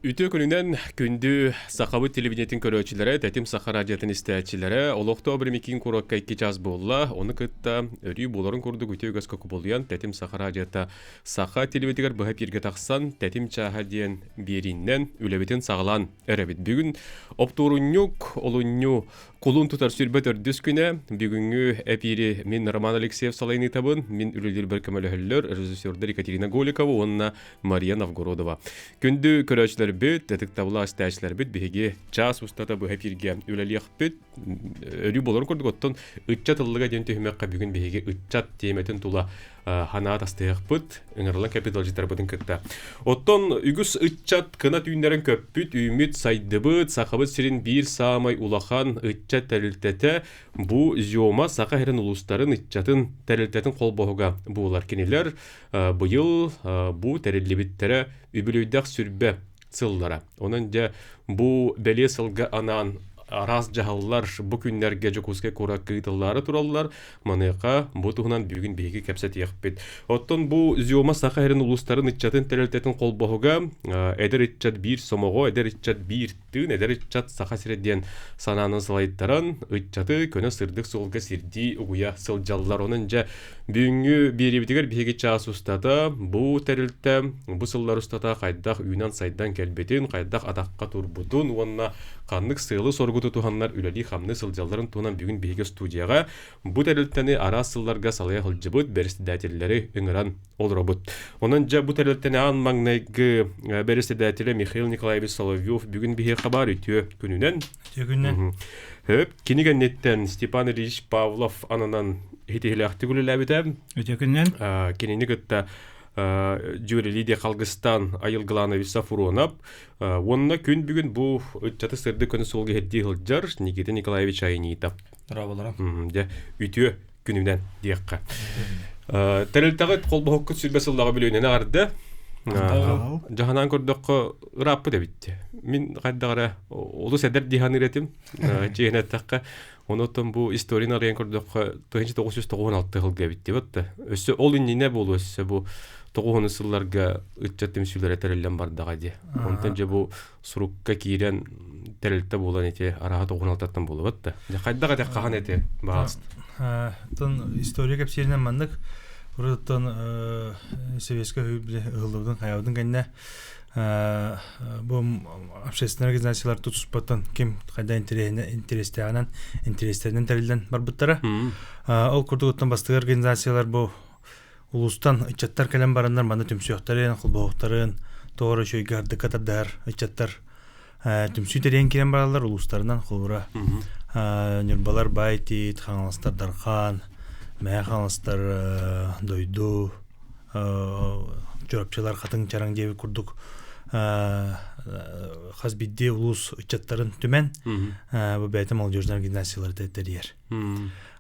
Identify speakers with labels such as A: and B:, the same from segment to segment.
A: Үтүө күнүнэн күндү Сахабыт телевидениетин көрөөччүлэрэ, Тэтим Саха радиотын истээччилэрэ, олохтоох Бремикин куоракка 2 час буолла. Ону кытта өрүү буоларын курдук үтүө үгэскэ кубулуйан Тэтим Саха радиота Саха телевидениетигэр быһа эпииргэ тахсан Тэтим чааһа диэн биэрииннэн үлэбитин саҕалаан эрэбит. Бүгүн оптуорунньук, олунньу Кулун тутар 24 күнэ бүгүҥҥү эпиири мин Роман Алексеев салайын ыытабын. Мин үлэлиирбэр көмөлөһөллөр режиссердар Екатерина Голикова уонна Мария Новгородова. Күндү көрөөччүлэрбит, ытыктабыллаах истээччилэрбит биһиги чаас устата быһа эпииргэ үлэлиэхпит. Өрүү буоларын курдук оттон ыччат ыллыга диэн түһүмэххэ бүгүн биһиги ыччат тиэмэтин тула ханаа тастыахпыт, ыҥырылан капиталжиттарбытын кытта. Оттон үгүс ыччат кына түүннэрин көппүт, үүммүт, сайдыбыт, Сахабыт сирин биир саамай улахан ыччат тэрилтэтэ бу Зёма Саха сирин улуустарын ыччатын тэрилтэтин холбоһуга буолар. Кинилэр быйыл бу тэриллибиттэрэ үбүлүйдэх сүрбэ сыллара. Онон дьэ бу бэлиэ сылга анаан араас дьаһаллар бу күннэргэ Дьокуускай куоракка ыытыллаары тураллар. Маныаха бу туһунан бүгүн биһиги кэпсэтиэхпит. Оттон бу Зёма Саха сирин улуустарын ыччатын тэрилтэтин холбоһуга эдэр ыччат биир сомоҕо, эдэр ыччат биир тыын, эдэр ыччат Саха сирэ диэн санаанан салайтаран ыччаты көнө сырдык суолга сирдии угуйа сылдьаллар. Онон дьэ Бүгүҥҥү биэриибитигэр биһиги чаас устата бу тэрилтэ бу сыллар устата хайдах үүнэн-сайдан кэлбитин, хайдах атахха турбутун уонна ханнык сыалы-соругу тутуһаннар үлэлии-хамныы сылдьалларын туһунан бүгүн биһиги студияҕа бу тэрилтэни араас сылларга салайа сылдьыбыт бэрэссэдээтэллэри ыҥыран олоробут. Онон дьэ бу тэрилтэни аан маҥнайгы бэрэссэдээтэлэ Михаил Николаевич Соловьев бүгүн биһиэхэ баар үтүө күнүнэн.
B: Үтүө күнүнэн.
A: Хөп, кини кэнниттэн Степан Ильич Павлов ананан иһитиһилээхтик үлэлээбитэ.
B: Үтүө күнүнэн.
A: Кинини кытта дьүөрэлии диэ Халгыстан Айылгыланович Сафронов уонна күн бүгүн бу ыччаты сырдык көнө суолга иһирдии сылдьар Никита Николаевич Айнитов.
B: Дорооболоро.
A: Дьэ, үтүө күнүнэн диэххэ. Тэрилтэҕит холбоһуккут 20 сыллаҕа бүлүүнэн аҕарды. Дьаһанан көрдөххө ырааппыт эбит. Мин хайдах эрэ олус эдэр дии саныыр этим. Дьиэн эттэххэ, онуттан бу историяны арыйан көрдөххө, 1996 сылга эбит диэбит да. Өссө ол иннинэ буолуо өссө бу тоҕуһуну сылларга ыччат түмсүүлэрэ тэриллэн бардаҕа дии. Онтон дьэ бу сурукка киирэн тэрилтэ буолан ити араха 96-тан буолубат да. Дьэ хайдах этэ хаһан эти баҕаст.
B: Тон история кэпсииринэн маннык урут советскай ыһыллыбытын хайабытын кэннэ бу общественнай организациялар тутуспаттан ким хайда интэриэстээҕинэн интэриэстэринэн тэриллэн барбыттара. Ол курдук оттон бастакы организациялар бу улуустан ыччаттар кэлэн бараннар манна түмсүөхтэрин, холбоһуктарын, тоҕо үчүгэйгэ ардыкка тардар ыччаттар түмсүү тэрийэн киирэн бараллар улуустарынан холобура Ньурбалар Баай Тиит, Хаҥаластар Дархан, Мэҥэ Хаҥаластар Дойду, Чурапчылар Хатыҥ Чараҥ диэбит курдук хас биирдии улуус ыччаттарын түмэн бу бэйэтэ молодежнай организациялары тэрийэр.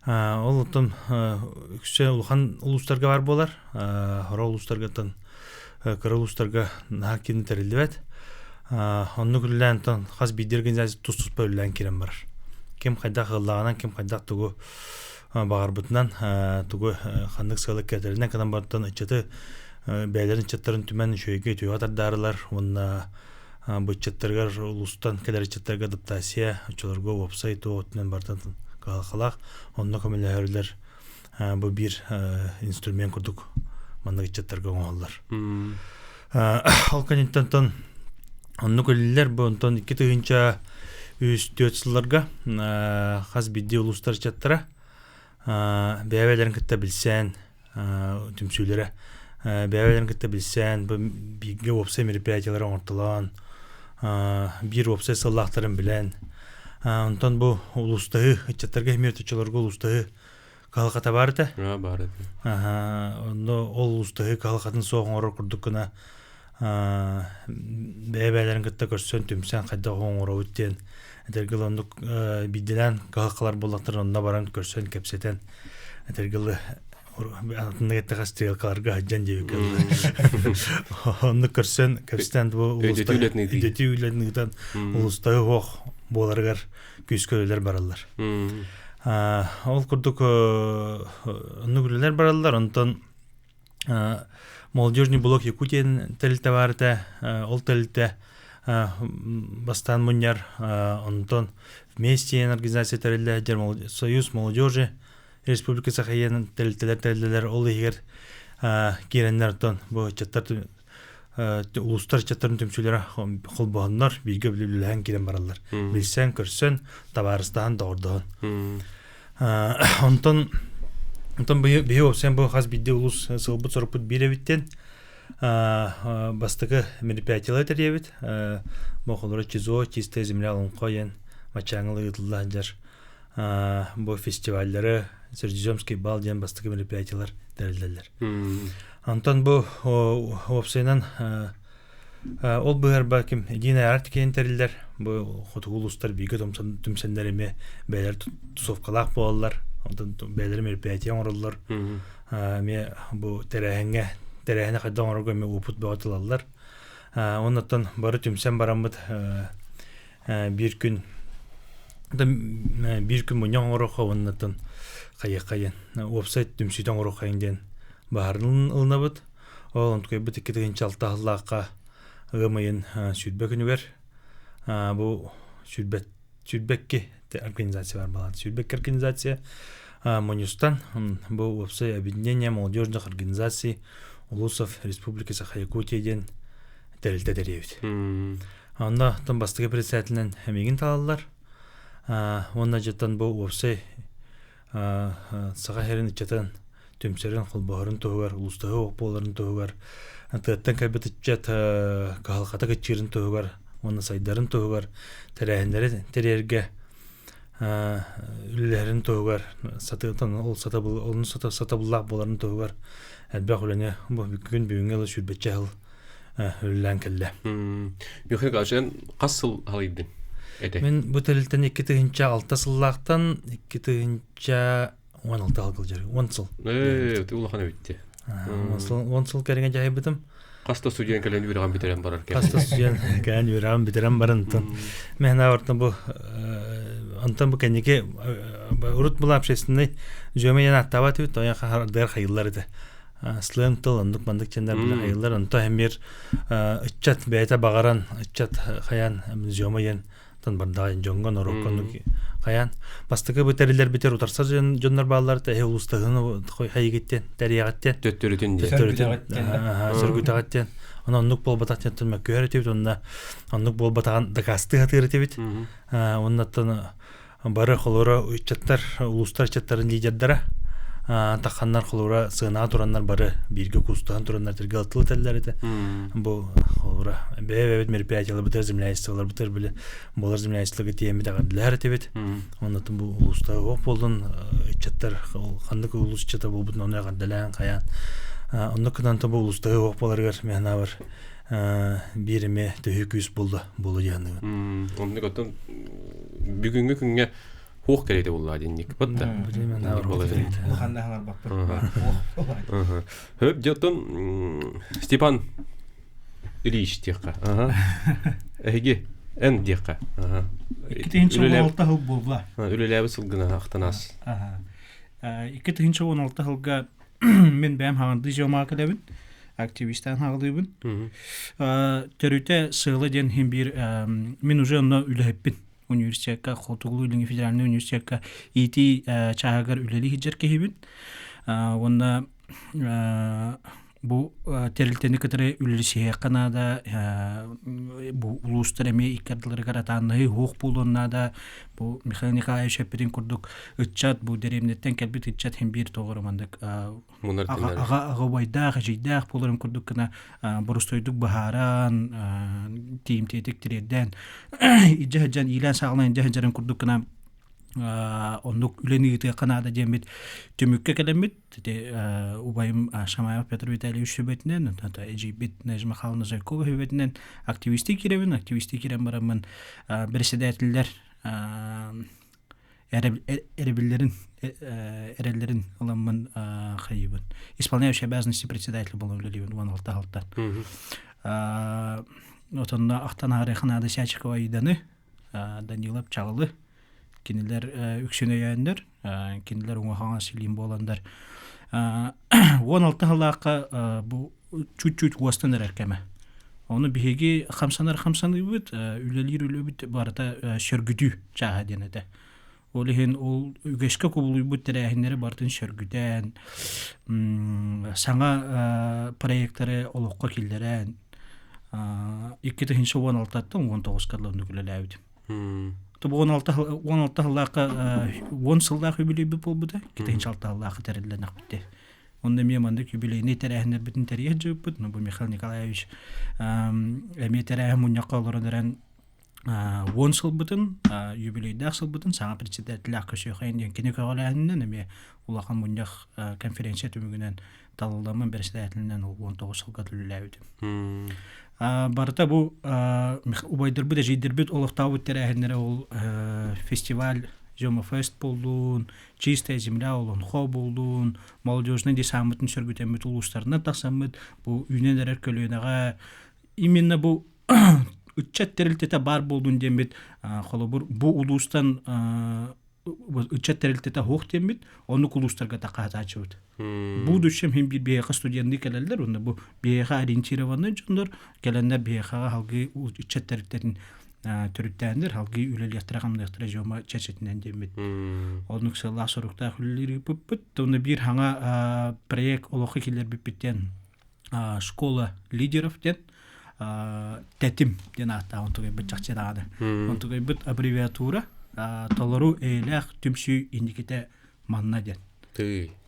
B: Ол оттон үксэ улахан улуустарга бар буолар. Хоро улуустаргаттан кыра улуустарга наһаа киин тэриллибэт. Оннук үлэлээн оттон хас биирдии организация тус-туспа үлэлээн киирэн барар. Ким хайдах ыллаҕынан, ким хайдах тугу баҕарбытынан, тугу ханнык сыалы кэтэринэн гынан бартан ыччаты бэйэлэрин ыччаттарын түмэн үчүгэйгэ үтүөҕэ тардаарылар уонна бу ыччаттарыгар улуустан кэлэр ыччаттарга адаптация оччолорго уопсай туох өттүнэн барытын кыһалҕалаах онно көмөлөһөрүлэр бу биир инструмент курдук маннык ыччаттарга оҥоһуллар ол кэнниттэн тон оннук үлэлэр бу онтон 2003-4 сылларга хас биирдии улуустар ыччаттара бэйэ-бэйэлэрин кытта билсэн түмсүүлэрэ бэйэ-бэйэлэрин кытта билсэн бу бииргэ уопсай мероприятиелары оҥортолоон биир уопсай сыллаахтарын билэн онтон бу улуустаһыы ыччаттарга эмиэ оччолорго улуустаһыы кыһалҕата баар этэ
A: баар этэ
B: онно ол улуустаһыы кыһалҕатын суох оҥорор курдук гына бэйэ-бэйэлэрин кытта көрсөн түмсэн хайдах оҥоробут диэн этэргэ дылы оннук биирдэлээн кыһалҕалар буоллахтарына онно баран көрсөн кэпсэтэн этэргэ дылы атыннык эттэхэ стрелкаларга сылдьан диэбиккэ дылы оннук көрсөн кэпсэтэн бу өйдөтүү үлэтин ыытан улуустаһы суох буоларыгар күүскэ үлэлэр бараллар ол курдук оннук үлэлэр бараллар онтон Молодежный блок Якутия тэрилтэ баар этэ. Ол тэрилтэ Бастаан мунньар, онтон Вместе организация тэриллэ Союз молодежи Республика Саха тэрилтэлэр тэриллэлэр ол иһигэр киирэннэр оттон бу ыччаттар улуустар ыччаттарын түмсүүлэрэ холбоһоннор бииргэ үлэлэһэн киирэн бараллар. Билсэн, көрсөн, табаарыстаһан, доҕордоһон. Онтон онтон биһи уопсайан бу хас биирдии улуус сылбыт-сорукпут биир эбиттэн бастакы мероприятиелары тэрийэбит. Бу холоро ЧИЗО, Чистая земля Олоҥхо диэн Мачааҥыл ыытылла сылдьар бу фестиваллары Средиземский бал диэн бастакы мероприятиелар тэриллэллэр. Онтон бу уопсайынан ол быһарба ким Единая Арктика диэн тэриллэр. Бу хотугу улуустар бииргэ түмсэннэр эмиэ бэйэлэр тусовкалаах буолаллар. Онтон бэйэлэрэ мероприятие оҥороллор. Эмиэ бу тэрээһиҥҥэ тэрээһини хайдах оҥорорго эмиэ опыт бөҕө ылаллар. Оннуттан бары түмсэн бараммыт биир күн биир күн мунньах оҥоруохха уоннаттан хайыаххайын уопсай түмсүүтэ оҥоруоххайын диэн баһарын ылынабыт. Ол онтукайбыт 2006 сыллаахха ыам ыйын 20 күнүгэр бу 22 организация бар балаан 22 организация мунньустан бу уопсай объединение молодежных организаций улусов Республики Саха-Якутия диэн тэрилтэ тэрийэбит. Онно оттон бастакы председателинэн миигин талаллар. Уонна дьыттан бу уопсай Саха сирин ыччатын түмсэрин, холбоһорун туһугар, улуустаһыы буоларын туһугар, тыаттан кэлбит ыччат кыһалҕата кыччыырын туһугар уонна сайдарын туһугар тэрээһиннэри тэрийэргэ үлэлэһэрин туһугар сатыытын ол сатабыл онун сатабыллаах буоларын туһугар элбэх үлэни бу күн бүгүҥҥэ ыла сүүрбэччэ сыл үлэлээн кэллэ.
A: Михаил Николаевич, эн хас сыл халыйдыҥ этэ?
B: Мин бу тэрилтэни 2006 сыллаахтан 2016 сылга дьарык 10 сыл.
A: Ээ, улахан эбитти.
B: 10 сыл 10 сыл кэриҥэ дьаһайбытым.
A: Хас да студент кэлэн үөрэҕин бүтэрэн барар
B: Хас да студент кэлэн үөрэҕин бүтэрэн баран онтон мен ортон бу онтон бу кэнники урут була общественный жөмө ян аттаабат үт тоя хардыр хайыллар этэ сленг тыл оннук мандык ченнер биле хайыллар онто эмир ыччат бэйэтэ баҕаран ыччат хайан жөмө ян тан бардаҕа дьоҥҥо норуокка оннук хайаан бастакы бу тэриллэр битэр утарсар дьоннор бааллар эһи улуустаһыны хайыгыттен тэрийэҕиттен
A: төттөрүтүн
B: төттөрүтүн сөргүтэҕиттен онон оннук буолбатах диэн мөккүһэр этибит онно оннук буолбатаҕын дакаастыы сатыыр этибит оннаттан бары холура ыччаттар улуустар ыччаттарын лидердара тахханнар холура сыанаҕа тураннар бары бииргэ куустаһан тураннар тиргэ тыл этэллэр этэ бу холура бэйэ-бэйэбит мероприятияларбытыгар земляйстволарбытыгар били буолар земляйстволарга тиийэммит эҕэрдэлэһэр этибит оннотун бу улууста ох буоллун ыччаттар ханнык улуус ыччата буолбутун ону эҕэрдэлээн хайаан оннук гынан бу улуустаһыы ох буоларыгар мин санаабар биир эмиэ төһүү күүс буолла буолуо дии саныыбын.
A: Оннук оттон бүгүҥҥү күҥҥэ хуох кэриэтэ буолла динник бытта. Хөп дьоттон Степан Ильич диэххэ. Эһиги эн диэххэ.
C: 2016 сыл буолла.
A: Үлэлээбит сылгына ахтанаас.
C: 2016 сылга мин бэйэм хаҕандыы дьомаҕа кэлэбин активистаан хаҕалыыбын төрүтэ сыала диэн иһин биир мин уже онно үлэһиппин университекка Хотугулуу Илиҥҥи федеральнай университекка иитии чааһыгар үлэлии сылдьар киһибин уонна бу тэрилтэни кытары үлэлэсиһиэххэ наада бу улуустар эмиэ икки ардыларыгар атааннаһыы суох буолуон наада бу Михаил Николаевич эппитин курдук ыччат бу дэриэбинэттэн кэлбит ыччат иһин биир тоҕо маннык аҕа аҕа убайдаах эдьиийдээх буоларын курдук гына боростуойдук быһааран тиийимтиэтик тириэрдээн илдьэ сылдьан иилээн саҕалаан илдьэ сылдьарын курдук гына оннук үлэни ыытыахха наада диэммит түмүккэ кэлэммит ити убайым Шамаев Петр Витальевич сүбэтинэн эдьиийбит Надежда Михайловна Жайкова сүбэтинэн активистыы киирэбин активистыы киирэн бараммын председателлэр эребиллэрин эрэллэрин ыламмын хайыбын исполняющий обязанности председателя буолан үлэлиибин 16 алтан отонно ахтан аарыха наада Сячикова Аиданы Данилов Чаҕылы кинилэр үксүн өйөөннөр кинилэр уҥа-хаҥас илиим буоланнар 16 сыллаахха бу чуть-чуть уостан эрэр кэмэ. Ону биһиги хамсанар хамсаныыбыт, үлэлиир үлэбит барыта сөргүтүү чааһа диэн этэ. Ол иһин ол үгэскэ кубулуйбут тэрээһиннэри барытын сөргүтэн, саҥа проектары олоххо киллэрэн, 2016-ттан 19-ка оннук үлэлээбитим. Бу 16 сыллаахха 10 сыллаах үбүлүөйбүт буолбута, 2006 сыллаахха тэриллэн ахпытте. Онно эмиэ маннык юбилейный тэрээһиннэрбитин тэрийэ сылдьыбыппыт. Бу Михаил Николаевич эмиэ тэрээһин мунньахха олорон эрэн уон сылбытын, юбилейдаах сылбытын саҥа председателлээх көрсүөххэйин диэн кини көҕүлээһининэн эмиэ улахан мунньах конференция түмүгүнэн талылламмын председателинэн ол 19 сылга үлэлээбитим. Барыта бу убайдарбыт, эдьиийдэрбит олохтообут тэрээһиннэрэ ол фестиваль Зёмафест буоллун, Чистая земля олонхо буоллун, молодежный десаммытын сөргүтэммит улуустарынан тахсаммыт бу үүнэн эрэр көлүөнэҕэ именно бу ыччат тэрилтэтэ баар буоллун диэммит холобур бу улуустан ыччат тэрилтэтэ суох диэммит оннук улуустарга таххаатааччыбыт. Будущем хин биир биһиэхэ студенныы кэлэллэр уонна бу биһиэхэ ориентированный дьоннор кэлэннэр биһиэхэҕэ салгыы ыччат тэрилтэтин төрүттээннэр салгыы үлэлиэхтэрэ-хамныахтара дьомо чэрчитинэн диэммит. Оннук сыаллаах-соруктаах үлэлиир ыыппыппыт. Уонна биир хаҥа проект олоххо киллэрбиппит диэн школа лидеров диэн тэтим диэн ааттаах онтугайбыт чахчы даҕаны. Онтугайбыт аббревиатура толору эйэлээх түмсүү инникитэ манна диэн.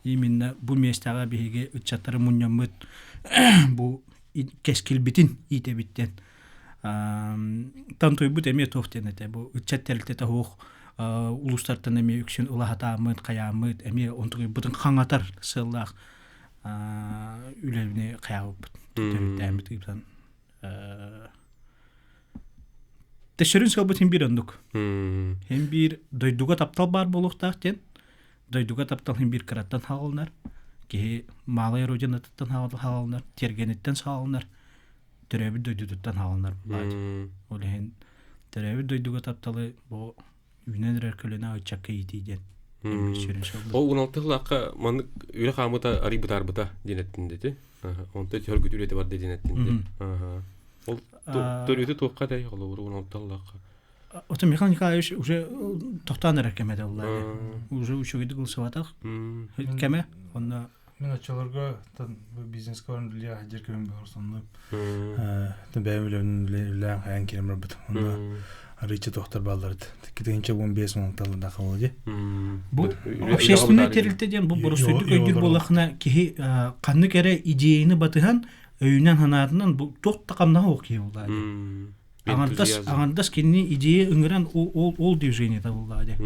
C: Именно бу миэстэҕэ биһиги ыччаттары мунньаммыт бу кэскилбитин иитэбит диэн тантуйбут эмиэ туох диэн этэ бу ыччат тэрилтэтэ суох улуустартан эмиэ үксүн улаһатааммыт хайааммыт эмиэ онтугайбытын хаҥатар сыаллаах үлэни хайаабыппыт төрүттээммит ыытан Тэшерин сылбыт хин биир оннук. Хин биир дойдуга таптал баар буолуохтаах диэн дойдуга таптал хин биир кыраттан хаалынар. Киһи малая родинатыттан хаалынар, тиэргэниттэн саҕаланар, төрөөбүт дойдутуттан хаалынар буолааччы. Ол иһин төрөөбүт дойдуга тапталы бу үүнэн эрэр көлүөнэ ыччакка иитии диэн
A: Ол 16 сыллаахха маннык үлэ хаамыта арый бытаарбыта диэн эттин дити. Онто сөргүтүү үлэтэ барда диэн эттин ди. Ол төрүтү туохха этэй холобур 16 сыллаахха?
C: Ото Михаил Николаевич уже тохтоон эрэр кэмэ да уллаа. Уже үчүгэйдик ылсыбатах кэмэ. Онно
B: Мин оччолорго бизнеске баран үлэлиэх сылдьар кэмим баар сонно бэйэм үлэбин үлэлээн хайаан киирэн барбытым. Онно арыычча тохтор баалларыт. Китинчэ 15 мунталлаах буолла
C: Бу общественный тэрилтэ диэн бу боростуойдук өйдүүр буоллахына киһи ханнык эрэ идеяны батыһан өйүнэн санаатынан бу туох да хамнаһа суох киһи буоллаа дии. Аҥардас аҥардас кинини идея ыҥыран ол ол движениета буоллаҕа дии.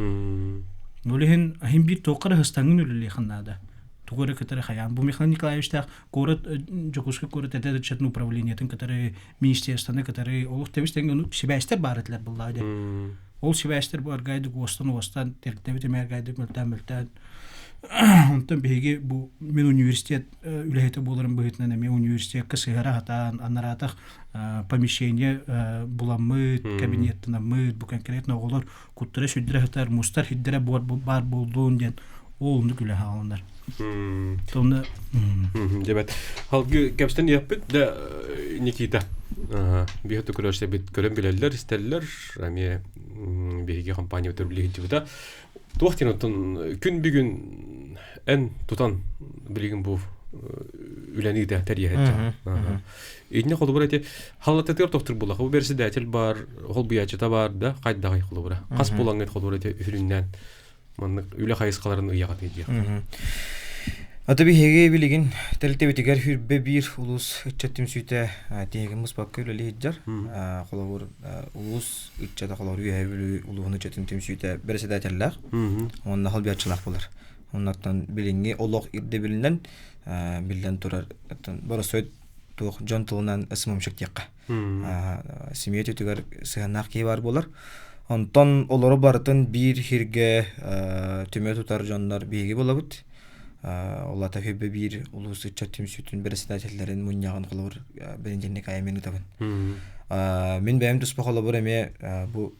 C: Ол иһин иһин биир туохха эрэ һыстаҥҥын үлэлиэххин наада. Тугу эрэ кытары хайаан. Бу Михаил Николаевичтаах куорат Дьокуускай куорат эдэр ыччатын управлениетын кытары министерствоны кытары олох тэбис тэҥҥэ ну сибээстэр баар этилэр буоллаҕа дии. Ол сибээстэр бу аргайдык уостан-уостан тэрилтэбит эмэ аргайдык мөлтөөн-мөлтөөн Онтон биһиги бу мин университет үлэһитэ буоларым быһыытынан эмиэ университекка сыһыара сатаан анараатах помещение буламмыт, кабинеттанаммыт, бу конкретно оҕолор куттара сүрдэрэ сытар, мустар сирдэрэ баар буоллун диэн ол оннук үлэ хааланар. Тонна
A: Дебет. Халгы кэпстен иэппит да Никита. Биһи көрөшсөбүт көрөн билэллэр, истэллэр. Эмиэ биһиги компания өтөр Туох диэн оттон күн бүгүн эн тутан билигин бу үлэни да тэрийэһэччэ. Инне холобура ити халлатытыгар тохтур булах. Бу председатель бар, холбуйааччыта бар да хайдаҕай холобура. Хас булаҥҥыт холобура ити үһүрүннээн маннык үлэ хайысхаларын ыйаҕатый диэх.
D: Аты биһиги билигин тэрилтэбитигэр хүрбэ биир улуус ыччат түмсүүтэ тиһигин муспакка үлэлии сылдьар. Холобур улуус ыччата холобур Үөһээ Бүлүү улууһун ыччатын түмсүүтэ бэрэссэдээтэллээх уонна холбооччулаах буолар. Оннортон билиҥҥи олох ирдэбилинэн биллэн турар боростуой туох дьон тылынан СММщик диэххэ. Семья өтүтүгэр сыһыаннаах киһи баар буолар. Онтон олору барытын биир сиргэ түмэ тутар дьоннор биһиги буолабыт. Ол аата хүбэ биир улуус ыччат түмсүүтүн бэрэссэдээтэллэрин мунньаҕын холобур бэнидиэнньик аайы мин ыытабын. Мин бэйэм туспа холобур эмиэ бу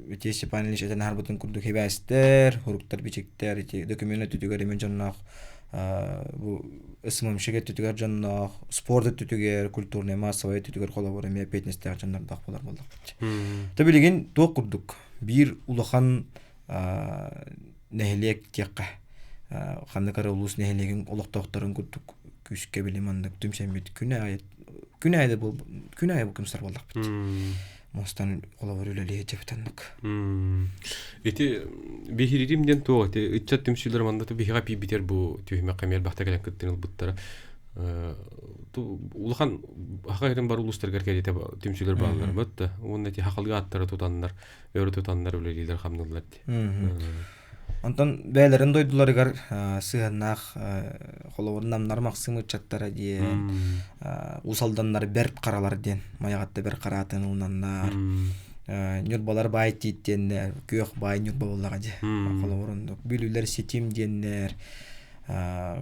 D: Ити Степан Ильич этэн аһарбытын курдук хибээстэр, хуруктар, бичиктэр, ити документ өттүтүгэр эмиэ дьонноох Бу СММщик өттүтүгэр дьонноох, спорт өттүтүгэр, культурнай массовай өттүтүгэр холобур эмиэ эппиэтинэстээх дьоннордоох буолар буоллахпыт. Та билигин туох курдук биир улахан нэһилиэк диэххэ ханнык эрэ улуус нэһилиэгин олохтоохторун курдук күүскэ били маннык түмсэммит күн аайы күн аайы күн аайы күмсэр буоллахпыт. Мостан холобур үлэлиэ дьэбит оннук.
A: Ити биһиририм диэн туох ити ыччат түмсүүлэр манна биһиҕэ пиибитер бу түһүмэххэ эмиэ элбэхтэ кэлэн кыттыын ылбыттара. Улахан хаха ирин бар улуустаргар кэлитэ түмсүүлэр бааллар бытта. Уонна ити хахалга аттары тутаннар, өрө тутаннар үлэлиилэр хамныллар ди.
D: Онтон бэйэлэрин дойдуларыгар сыһыаннаах холобур намнар Махсым ыччаттара диэн, Уус Алданнар Бэрт Харалар диэн Майаҕатта Бэрт Хараатын ылынаннар, Ньурбалар Баай Тиит диэннэр, Күөх Баай Ньурба буоллаҕа дии. Холобур оннук. Бүлүүлэр Ситим диэннэр,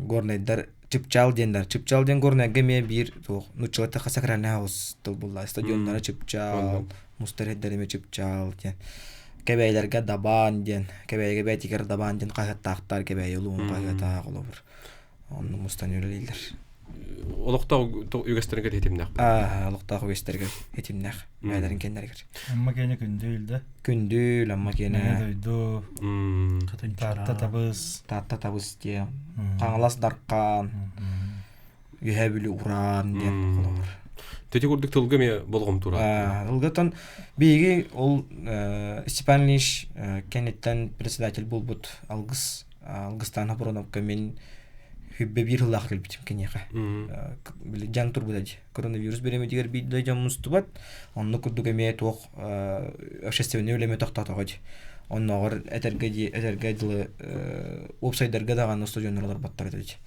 D: Горнайдар Чыпчаал диэннэр. Чыпчаал диэн Горнайга эмиэ биир туох нууччалар сакральный хаус тыл булла. Стадионнара Чыпчаал, мустар эрдэр эмиэ Чыпчаал диэн. Кэбээйилэргэ Дабаан диэн, Кэбээйигэ бэйэтигэр Дабаан диэн хаһыаттаахтар, Кэбээйи улууһун хаһыата холобур. Онно мустан үлэлииллэр.
A: Олохтоох үгэстэригэр хитимнээх.
D: Аа, олохтоох үгэстэригэр хитимнээх. Бэйэлэрин кэннэригэр.
B: Амма киэнэ күндүл да.
D: Күндүл, Амма киэнэ.
B: Дойду. Таатта табыс.
D: Таатта табыс диэн. Хаҥалас Дархан. Үһээ Бүлүү Ураан диэн холобур.
A: Төтө курдук тылга эмиэ болҕомтура.
D: Тылгатан биһиги ол Степан Ильич кэнниттэн председатель буолбут Алгыс Алгыстаан Хапронов мин хүббэ биир сыллаах кэлбитим киниэхэ. Били дьаҥ турбута дии. Коронавирус бириэмэтигэр биир да дьон мустубат. Оннук курдук эмиэ туох общественнай үлэми тохтоотоҕо дии. Оннооҕор этэргэ дии этэргэ дылы уопсайдарга даҕаны устудьуоннар олорботтор этэ дии.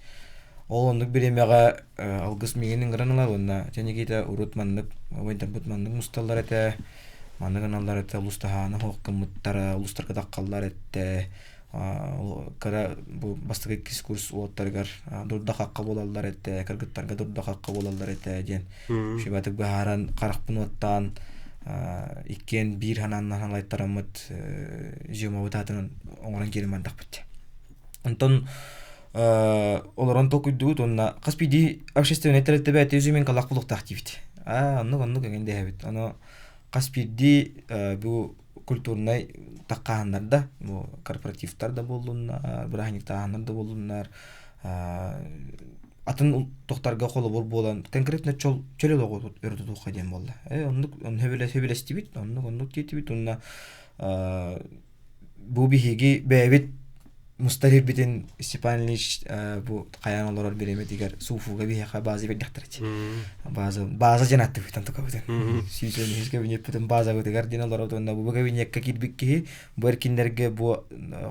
D: Ол оннук бириэмэҕэ Алгыс миигин ыҥыран ылар уонна дьэ Никита урут маннык убайдарбыт маннык мусталлар этэ, маннык гыналлар этэ, улуустаһааны суох гыммыттара, улуустарга таххаллар этэ, кыра бу бастакы иккис курс уолаттарыгар дурда-хахха буолаллар этэ, кыргыттарга дурда-хахха буолаллар этэ диэн сүбэтик быһааран харахпын уоттаан иккиэн биир санааннан салайтараммыт зюмабыт аатынан оҥорон киирэн бардахпыт. Онтон олорон толкуйдугут уонна хас биирдии общественнай тэрилтэ бэйэтэ изюминкалаах булуохтаах диибит. Аа, оннук оннук эҥин дэһэбит. Ону хас биирдии бу культурнай таккааһыннар да, бу корпоративтар да буоллуннар, бырааһынньыктааһыннар да буоллуннар, атын тохтарга холобур буолан конкретно чол чөл олоҕу өрө тутуохха диэн буолла. Э, оннук сөбүлэстибит, оннук оннук диэтибит уонна бу биһиги бэйэбит мустар ирбитин Степан Ильич бу хайаан олорор бириэмэтигэр Суфуга биһиэхэ база биэрдэхтэрэ база база диэн аттыбытан тукабытын сүүс үһүс кабинеппытын базабытыгар диэн олоробут уонна бу кабинекка киирбит киһи бу эркиннэргэ бу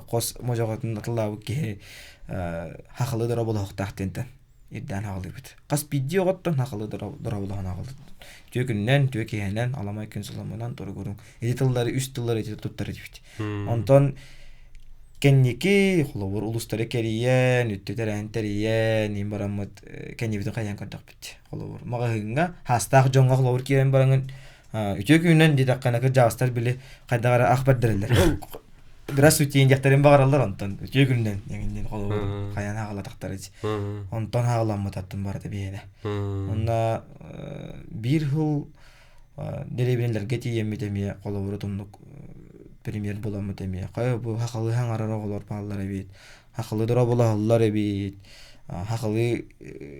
D: хос модьоҕотун атыллаабыт киһи хахалы дороболоһуохтаах диэнтэн ирдээн аҕалыыбыт. Хас биирдии оҕоттон аҕалы дороболоһон аҕалыт. Түө күнүнэн, түө киэһэнэн, аламай күн соломунан туругуруҥ. Ити тыллары үс тыллары ити туттар этибит. Онтон кэнники холобур улустары кэрийэн, үттү тэрээһин тэрийэн, иин бараммыт кэннибитин хайаан көрдөхпүт. Холобур маҕаһыыҥҥа хаастаах дьоҥҥо холобур киирэн бараҥын үтүө күнүнэн диэтэххинэ кырдьаҕастар били хайдах эрэ ах бэрдэрэллэр. Здравствуйте диэхтэрин баҕараллар онтон үтүө күнүнэн эҥин холобур хайан хаалатахтара онтон хаалламмыт аттын барыта биһиэнэ. Онно биир сыл дэриэбинэлэргэ тиийэммит эмиэ холобур отоннук премьер буоламмыт эмиэ хайа бу хахалы хаҥарар оҕолор бааллар эбит хахалы дороболоһоллор эбит хахалы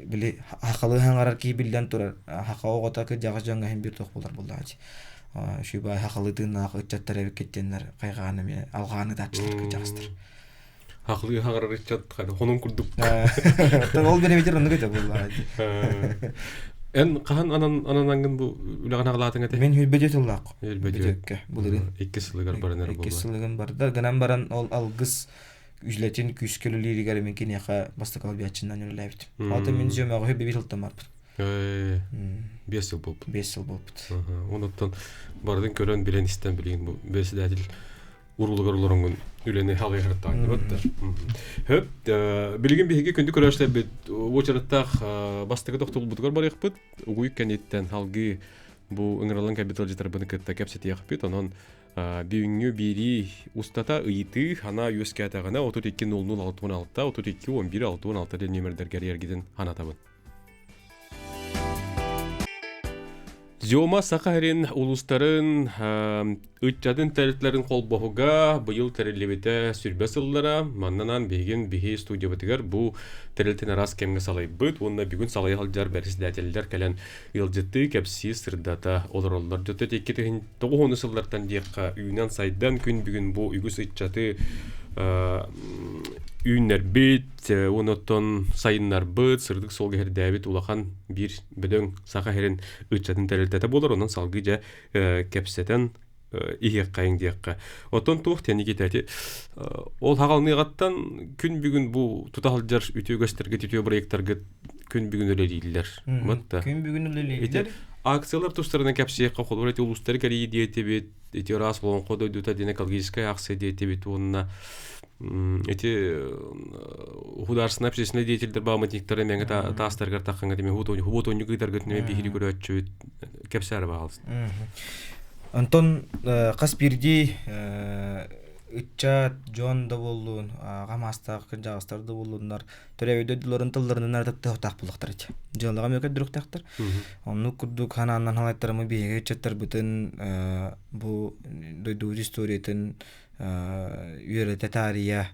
D: били хахалы хаҥарар киһи биллэн турар хаха оҕото кырдьаҕас дьоҥҥо иһин биир туох буолар буоллаҕа Шүбай хахалы тыыннаах ыччаттар эбиккит диэннэр хайҕаан эмиэ алҕаан ытааччылар кырдьаҕастар.
A: Хахылыы хаҥарар ыччат хонун курдук.
D: Оттон ол бириэмэтигэр оннук этэ буоллаҕа.
A: Эн хаһан анан ананаҥҥын бу үлэҕин аҕалаатыҥ этэ?
D: Мин хүрбэдиэ сыллаах.
A: Хүрбэдиэккэ.
D: Былырыын.
A: Иккис сылыгар баран эрэ
D: буолла. Иккис сылыгын барда. Гынан баран ол алгыс үлэтин күүскэ үлэлииригэр мин киниэхэ бастакы албиаччынан үлэлээбитим. Ата мин зөмөҕө хүрбэ биир сылтан барбыт.
A: 5 сыл буолбут.
D: 5 сыл буолбут.
A: Онуттан барытын көрөн, билэн, истэн билигин бу председатель уруулугар олороҥҥун үлэни халыйыһыртаан да. Хөп, билигин биһиги күндү көрөөччүлэрбит уочараттаах бастакы тохтобулбутугар барыахпыт. Угуй кэнниттэн салгыы бу ыҥырыллан кэлбит ыалдьыттарбыны кытта кэпсэтиэхпит. Онон Бүгүҥҥү биэрии устата ыйытыы хана үөскээтэҕинэ 32 00 66 32 11 66 диэн нүөмэрдэргэ эргитин ханатабын. Зёма Саха сирин улуустарын ыччатын тэрилтэлэрин холбоһуга быйыл тэриллибитэ сүрбэ сыллара. Маннанан биһигин биһи студиябытыгар бу тэрилтэн араас кэмҥэ салайбыт уонна бүгүн салайа сылдьар бэрэссэдээтэллэр кэлэн ыалдьыттыы, кэпсии, сырдата олороллор. Дьэ 2009 сыллартан диэххэ үүнэн-сайдан күн бүгүн бу үгүс ыччаты үүннэрбит, уонна оттон сайыннарбыт, сырдык суолга иһэрдээбит улахан биир бөдөҥ Саха сирин ыччатын тэрилтэтэ буолар. Онон салгыы дьэ кэпсэтэн иһиэххэйиҥ диэххэ. Оттон туох диэн ити ол хаҕалныаҕыттан күн бүгүн бу тута сылдьар үтүө үгэстэргит, үтүө бырайыактаргыт күн бүгүн үлэлииллэр.
D: Мытта. Күн бүгүн үлэлииллэр.
A: Акциялар тустарынан кэпсиэххэ, холобур, эти улуустары кэрийии диэтибит, ити ыраас Олоҥхо дойдута диэн экологическай акция диэтибит уонна ити художественный общественный деятельдер бааматниктары мэҥэ таастаргар таххаҥа тиме хубуотунньук ыытаргыт неме биһири көрөөччүбүт кэпсээр баҕалыс.
D: Онтон хас биирдии ыччат дьон да буоллун, аҕам аастаах кырдьаҕастар да буоллуннар, төрөөбүт дойдуларын тылларынан таптыахтаах буолуохтар ити. Дьыалаҕа эмиэ көрдөрүөхтээхтэр. Оннук курдук ханааннан халайтарымы биһиги ыччаттарбытын бу дойдубут историятын үөрэтэ таарыйа,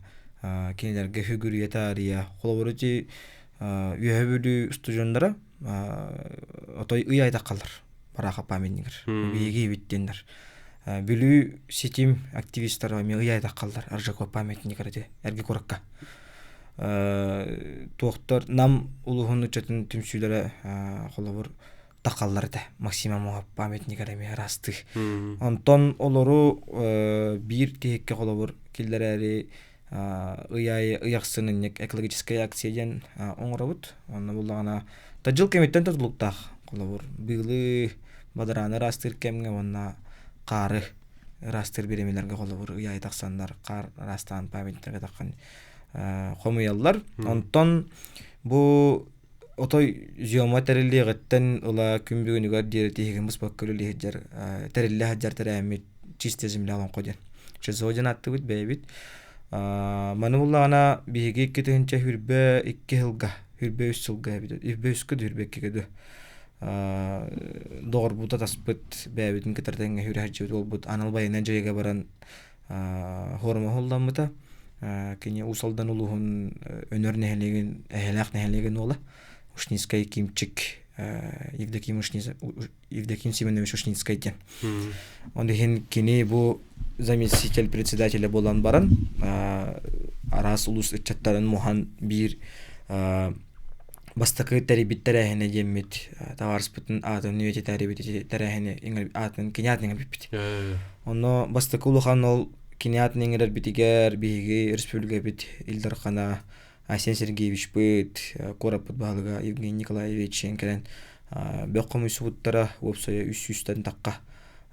D: кинилэргэ сүгүрүйэ таарыйа. Холобур ити Үөһэ Бүлүү устудьуоннара отой ый айтаххалар Бараха памятнигар. Биһиги эбит диэннэр. Бүлүү ситим активистара эмиэ ый айтаххаллар Аржаков памятнигар ити эргэ куракка. Туохтар Нам улуһун ыччатын түмсүүлэрэ холобур тахаллар этэ. Максима Моһоп памятнигар эмиэ араастыы. Онтон олору биир тиһиккэ холобур киллэрээри ый аайы ый ахсын инник экологическай акция диэн оҥоробут. Онно буллаҕына дьыл кэмиттэн тутулуктаах. Холобур, быылы, бадарааны ыраастыыр кэмҥэ уонна хаары ыраастыыр бириэмэлэргэ холобур ый аайы тахсаннар хаар ыраастаан памятниктарга таххан хомуйаллар. Онтон бу отой зёма тэриллиэҕиттэн ыла күн бүгүнүгэр диэри тиһигин быспакка үлэлии сылдьар тэриллэ сылдьар тэрээһиммит чистая земля олоҥхо диэн ЧЗО диэн ааттыыбыт бэйэбит маны буллаҕына биһиги 2022 сылга 23 сылга эбит 23-кэ 22-гэ дуо доҕорбут атаспыт бэйэбитин кытары тэҥҥэ сүүрэ сылдьыбыт буолбут анал байыаннай дьайыыга баран Хорума уһулламмыта. Кини Уус Алдан улууһун Өнөр нэһилиэгин Эһэлээх нэһилиэгин уола Ушницкай Кимчик Евдоким Евдоким Семенович Ушницкай диэн. Он иһин кини бу заместитель председателя буолан баран араас улуус ыччаттарын муһан биир бастакы тэрийбит тэрээһинэ диэммит табаарыспытын аатын үйэтитээрибит тэрээһини аатын кини аатын иҥэрбиппит. Онно бастакы улахан ол кини аатын иҥэрэрбитигэр биһиги республикабыт Ил Дархана Айсен Сергеевичпыт, куораппыт баһылыга Евгений Николаевич кэлэн бөх хомуйсубуттара уопсайа үс сүүстэн тахха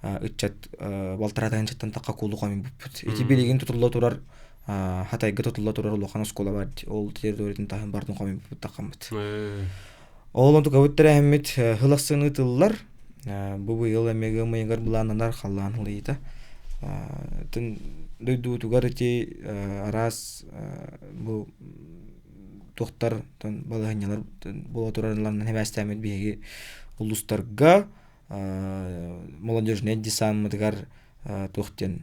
D: ыччат балтараа тыһыынчаттан тахха куулу хомуйбуппут. Ити билигин тутулла турар Хатайга тутулла турар улахан оскуола бар ол территориятын таһын бардын хомуйбуппут таххаммыт. Ол онтукабыт тэрээһиммит сыл ахсын ыытыллар. Бу быйыл эмиэ ыам ыйыгар былааннанар халлаан халыйыыта. Тын дойдубутугар ити араас бу туохтар балаһыанньалар буола турарыларынан хибээстээммит биһиги улуустарга молодежнай десаммытыгар туох диэн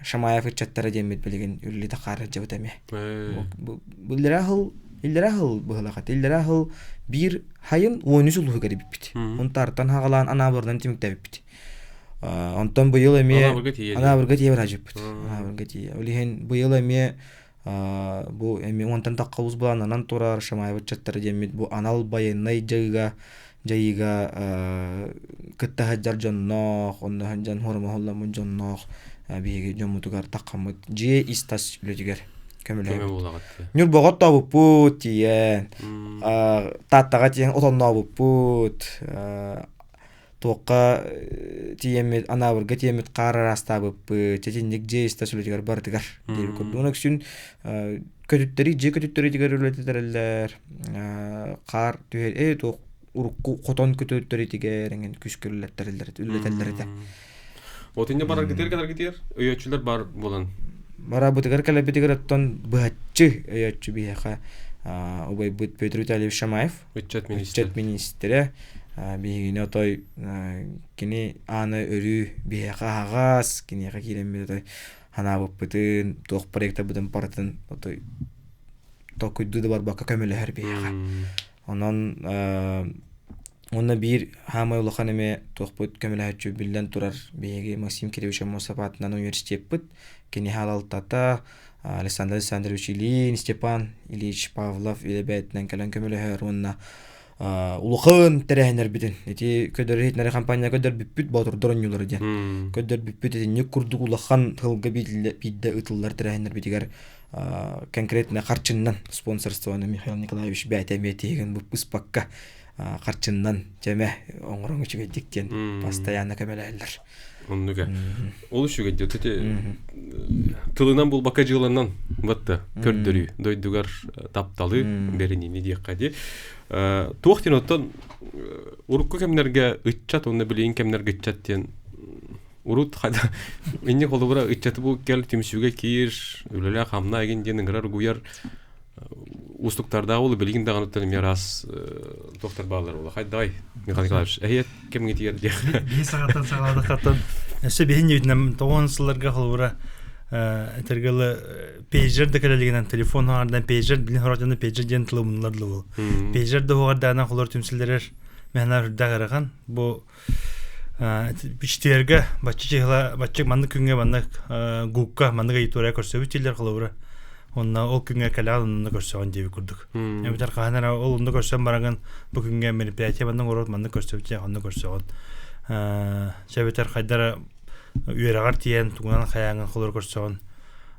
D: Шамаев ыччаттара диэммит билигин үллү тахаар сылдьабыт эмиэ. Иллэрээ сыл иллэрээ сыл быһылаах иллэрээ сыл биир хайын 13 улууһугар эбиппит. Унтаартан хаҕалаан Анаабырынан түмүктээбиппит. Онтон быйыл эмиэ Анаабырга тиийэ бараажыппыт. Анаабырга тиийэ. Ол иһин быйыл эмиэ бу эми уонтан тахха улус былааннанан турар Шамаев ыччаттара диэммит бу анал байыаннай дьайыыга дьайыыга кытта сылдьар дьонноох, онно сылдьан хоромоһолломмут дьонноох биһиги дьоммутугар таххаммыт дьиэ ис-тас үлэтигэр көмөлөһөбүт. Ньурбаҕа оттообуппут тиийэн, Тааттаҕа тиийэн отоннообуппут, туохха тиийэммит Анаабырга тиийэммит хаар араастаабыппыт итинник дьиэ ис-тас үлэтигэр барытыгар диэбит курдук үксүн көтүттэри дьиэ көтүттэритигэр үлэтэтэрэллэр хаар түһэр ээ туох урукку хотон көтүттэритигэр эҥин күүскэ үлэлэттэрэллэр үлэтэллэр этэ.
A: Отинне барар гитер калар гитер өйөчүлөр бар болан.
D: Барабытыгар кэлэбитигэр оттон быһаччы өйөччү биһиэхэ убайбыт Петр Витальевич Шамаев
A: ыччат министрэ
D: ыччат министрэ биһигини отой кини ааны өрүү биһиэхэ аһаҕас киниэхэ киирэммит отой ханаабыппытын туох проектарбытын барытын отой толкуйдуу да барбакка көмөлөһөр биһиэхэ Онон уонна биир хаамай улахан эмэ туохпут көмөлөһөөччү биллэн турар биһиги Максим Кириллович Аммосов аатынан университеппыт кини хаалалтата Александр Александрович Ильин, Степан Ильич Павлов илэбээтинэн кэлэн көмөлөһөр уонна улахан тэрээһиннэрбитин ити көдөрү иһитиннэри компания көдөрбүппүт боотурдар оонньуулара диэн көдөрбүппүт итинник курдук улахан тылга биирдэ ыытыллар тэрээһиннэрбитигэр конкретно харчыннан спонсорствоны Михаил Николаевич бэйэтэ эмиэ тиһигин быспакка харчыннан дьэмэ оҥорон үчүгэйдик диэн постоянно көмөлөһөллөр.
A: Оннуга. Ол үчүгэй диэт ити тылынан булбакка дьыаланан батта көрдөрүү дойдугар тапталы бэринини диэххэ ди. Туох диэн оттон урукку кэмнэргэ ыччат уонна билигин кэмнэргэ ыччат диэн Урут инник холобура ыччаты бу кэл түмсүүгэ киир, үлэлээ хамна эгин диэн ыҥырар угуйар уустуктардаах ол билигин даҕаныттан эмиэ араас туохтар бааллар буола. Хайдай, Михаил Николаевич, эһиэт кэмҥитигэр диэх.
B: Биһи саҕаттан саҕаладахтан өссө биһин ньүтүнэн тоҕон сылларга холобура этэргэлы пейджер да кэлэлигинэн телефон хаҥардан пейджер билин хоротуна пейджер диэн тылы умнулар был. Пейджер да хугардаанан холор түмсүлэрэр мэхна үрдээх ырахан бу Бичтиэргэ бачча чыһыла бачча маннык күҥҥэ маннык гукка маннык аудитория көрсөбүт дииллэр холобура. Онно ол күҥҥэ кэлэҕин онно көрсөҕүн диэбит курдук. Эбэтэр хаһан эрэ ол онно көрсөн бараҥын бу күҥҥэ мероприятие маннык оҥорор маннык көрсөбүт диэн онно көрсөҕүн. Чэ эбэтэр хайдара үөрэҕэр тиийэн тугунан хайааҥҥын холобура көрсөҕүн.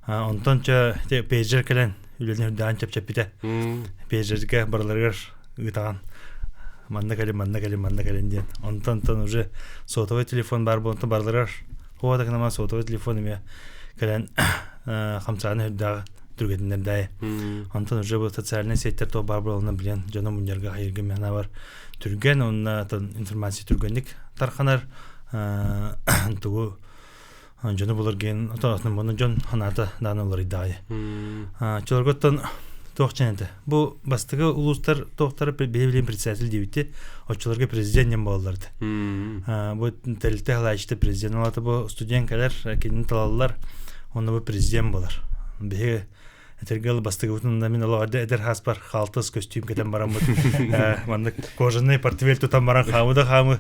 B: Онтон чэ пейджер кэлэн үлэни үрдээн чэпчэппитэ. Пейджергэ барыларыгар ыытаҕын манна кэлин манна кэлин манна кэлин диэн онтон онтон уже сотовый телефон баар буолан барыларыгар хуа так нама сотовый телефон эмиэ кэлэн хамсааны үрдээҕи түргэтиннэрдээйи онтон уже бу социальнай сеттер то баар буоланна билэн дьоно мунньарга хайырга миэхэ бар түргэн уонна информация түргэнник тарханар тугу дьону булар диэн отон дьон ханаата дааны уларыйдаайы. Чолорготтон туох чэнэтэ. Бу бастакы улуустар туохтара биһи председатель диэбитти, оччолорго президент диэн буолалларды. Бу тэрилтэ халаачыта президент олата бу студент кэлэр, кинини талаллар, онно бу президент болар. Биһи Этэргэ бастыгыбытын мин олох эдэр хааспар хаалтыс көстүүм кэтэн бараммыт маннык кожаный портфель тутан баран хаамы да хаамы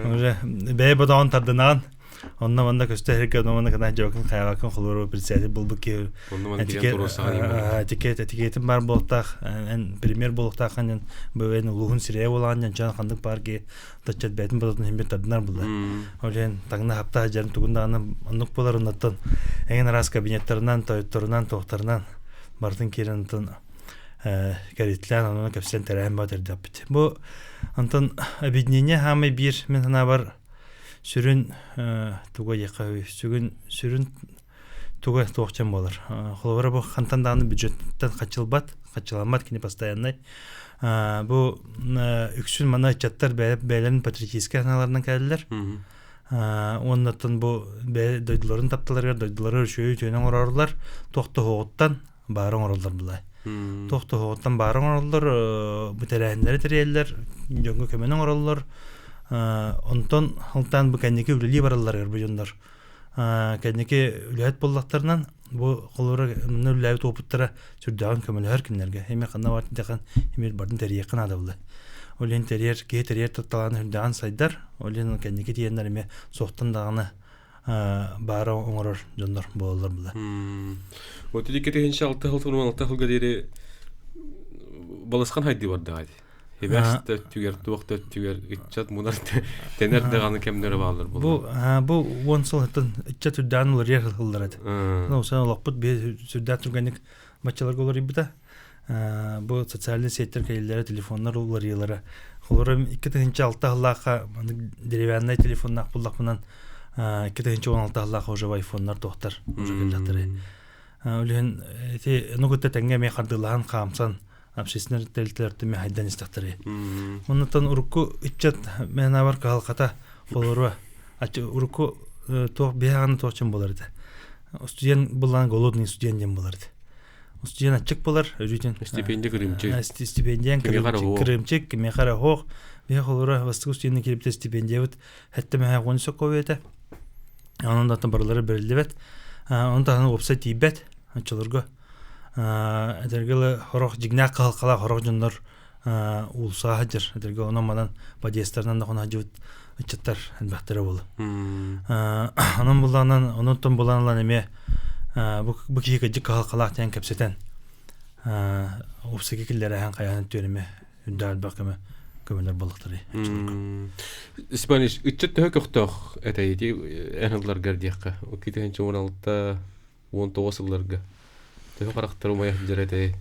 B: уже бэйэ бодоҕун тардынаан онно манна көстө эргэ онно манна кына дьокун хайаҕакын холору председатель булбут киһи этикет этикетин бар буолтаах эн премьер буолуохтаах эн бэйэн улууһун сирэйэ буолаан дьон ханнык бар ки таччат бэйэтин бодотун иһин тардынар булла. Ол иһин таҥна хапта сылдьарын тугун даҕаны оннук буолар оннуттан эҥин араас кабинеттарынан, тойотторунан, туохтарынан барытын киирэн онтон кэритлээн онон кэпсээн тэрээһин баа тэрдэхпит. Бу онтон объединение хаамай биир мин санаабар сүрүн туга диэххэ сүгүн сүрүн туга туохчан буолар. Холобура бу хантан даҕаны бюджеттан хаччылбат, хаччыламмат кини постояннай. Бу үксүн мана ыччаттар бэйэлэрин патриотическай санааларынан кэлэллэр. Уоннаттан бу дойдуларын тапталарыгар дойдулары үчүгэй үтүөнү оҥорорулар, туох да оһоҕуттан баары оҥороллор былай. Туох да оһоҕуттан баары оҥороллор, бу тэрээһиннэри тэрийэллэр, дьоҥҥо көмөнү оҥороллор. Онтон алтаан бу кэнники үлэлии баралларыгар бу дьоннор кэнники үлэһит буоллахтарынан бу холобура манна үлэлээбит уопуттара сүрдээҕин көмөлөһөр кинилэргэ эмиэ ханна бар диэхин эмиэ бардын тэрийиэххэ наада буолла ол иһин тэрийэр киһи тэрийэр талаана сүрдээҕин сайдар ол иһин кэнники тиийэннэр эмиэ суохтан даҕаны баара оҥорор дьоннор буолаллар була
A: Вот ити кэтиһинчи алта сыл алта сылга диэри балысхан хайдыы бардаҕа дии Эбэс да өттүгэр, туох да өттүгэр ыччат мунар тэнэр даҕаны кэмнэрэ бааллар
B: Бу бу уон сыл ыччат үрдээн уларыйар сыллар этэ. Ну, сан олохпут биһи сүрдээх түргэнник баччаларга уларыйбыта. Бу социальный сеттер кэлиилэрэ, телефоннар уларыйыылара. Холобура 2006 сыллаахха деревянный телефоннаах буллахпынан 2016 сыллаахха уже айфоннар туохтар уже кэллэхтэрэ. Үлүһүн ити ну кытта тэҥҥэ эмиэ хардыылаһан хаамсан общественнай тэрилтэлэр түмэ хайдан истэхтэрэ. Оннуттан урукку ыччат мээнабар кыһалҕата холоруа. Урукку туох биһаҕаны туох дьон буолар этэ. Студент буллаан голодный студент диэн буолар этэ. Студент аччык буолар, өрүүтүн.
A: Стипендия кырыымчык.
B: Стипендиян кырыымчык, кимиэхэ эрэ оһох. Биһи холура бастакы студенты киирбитэ стипендиябыт хэттэ мэһэ он соккову этэ. Онон да барылары бэриллибэт. Онон таһынан уопсай тиийбэт оччолорго. Этэргэ хорох дьиҥнээх кыһалҕалаах хорох дьоннор уулусаҕа сылдьар. Этэргэ онон манан подъездтарынан да хоно сылдьыбыт ыччаттар элбэхтэрэ буолла. Онон буллаҕынан, онон булан ылан эмиэ бу киһи кырдьык кыһалҕалаах диэн кэпсэтэн уопсайга киллэрэһэн хайаан түөремэ үрдээх элбэх көмө көмөлөр буоллахтарый.
A: Испаниш ыччат төһө көхтөөх этэй ити эн ылларгар диэххэ. 2016 19 сылларга төһө харахтар умайа сылдьар этэй?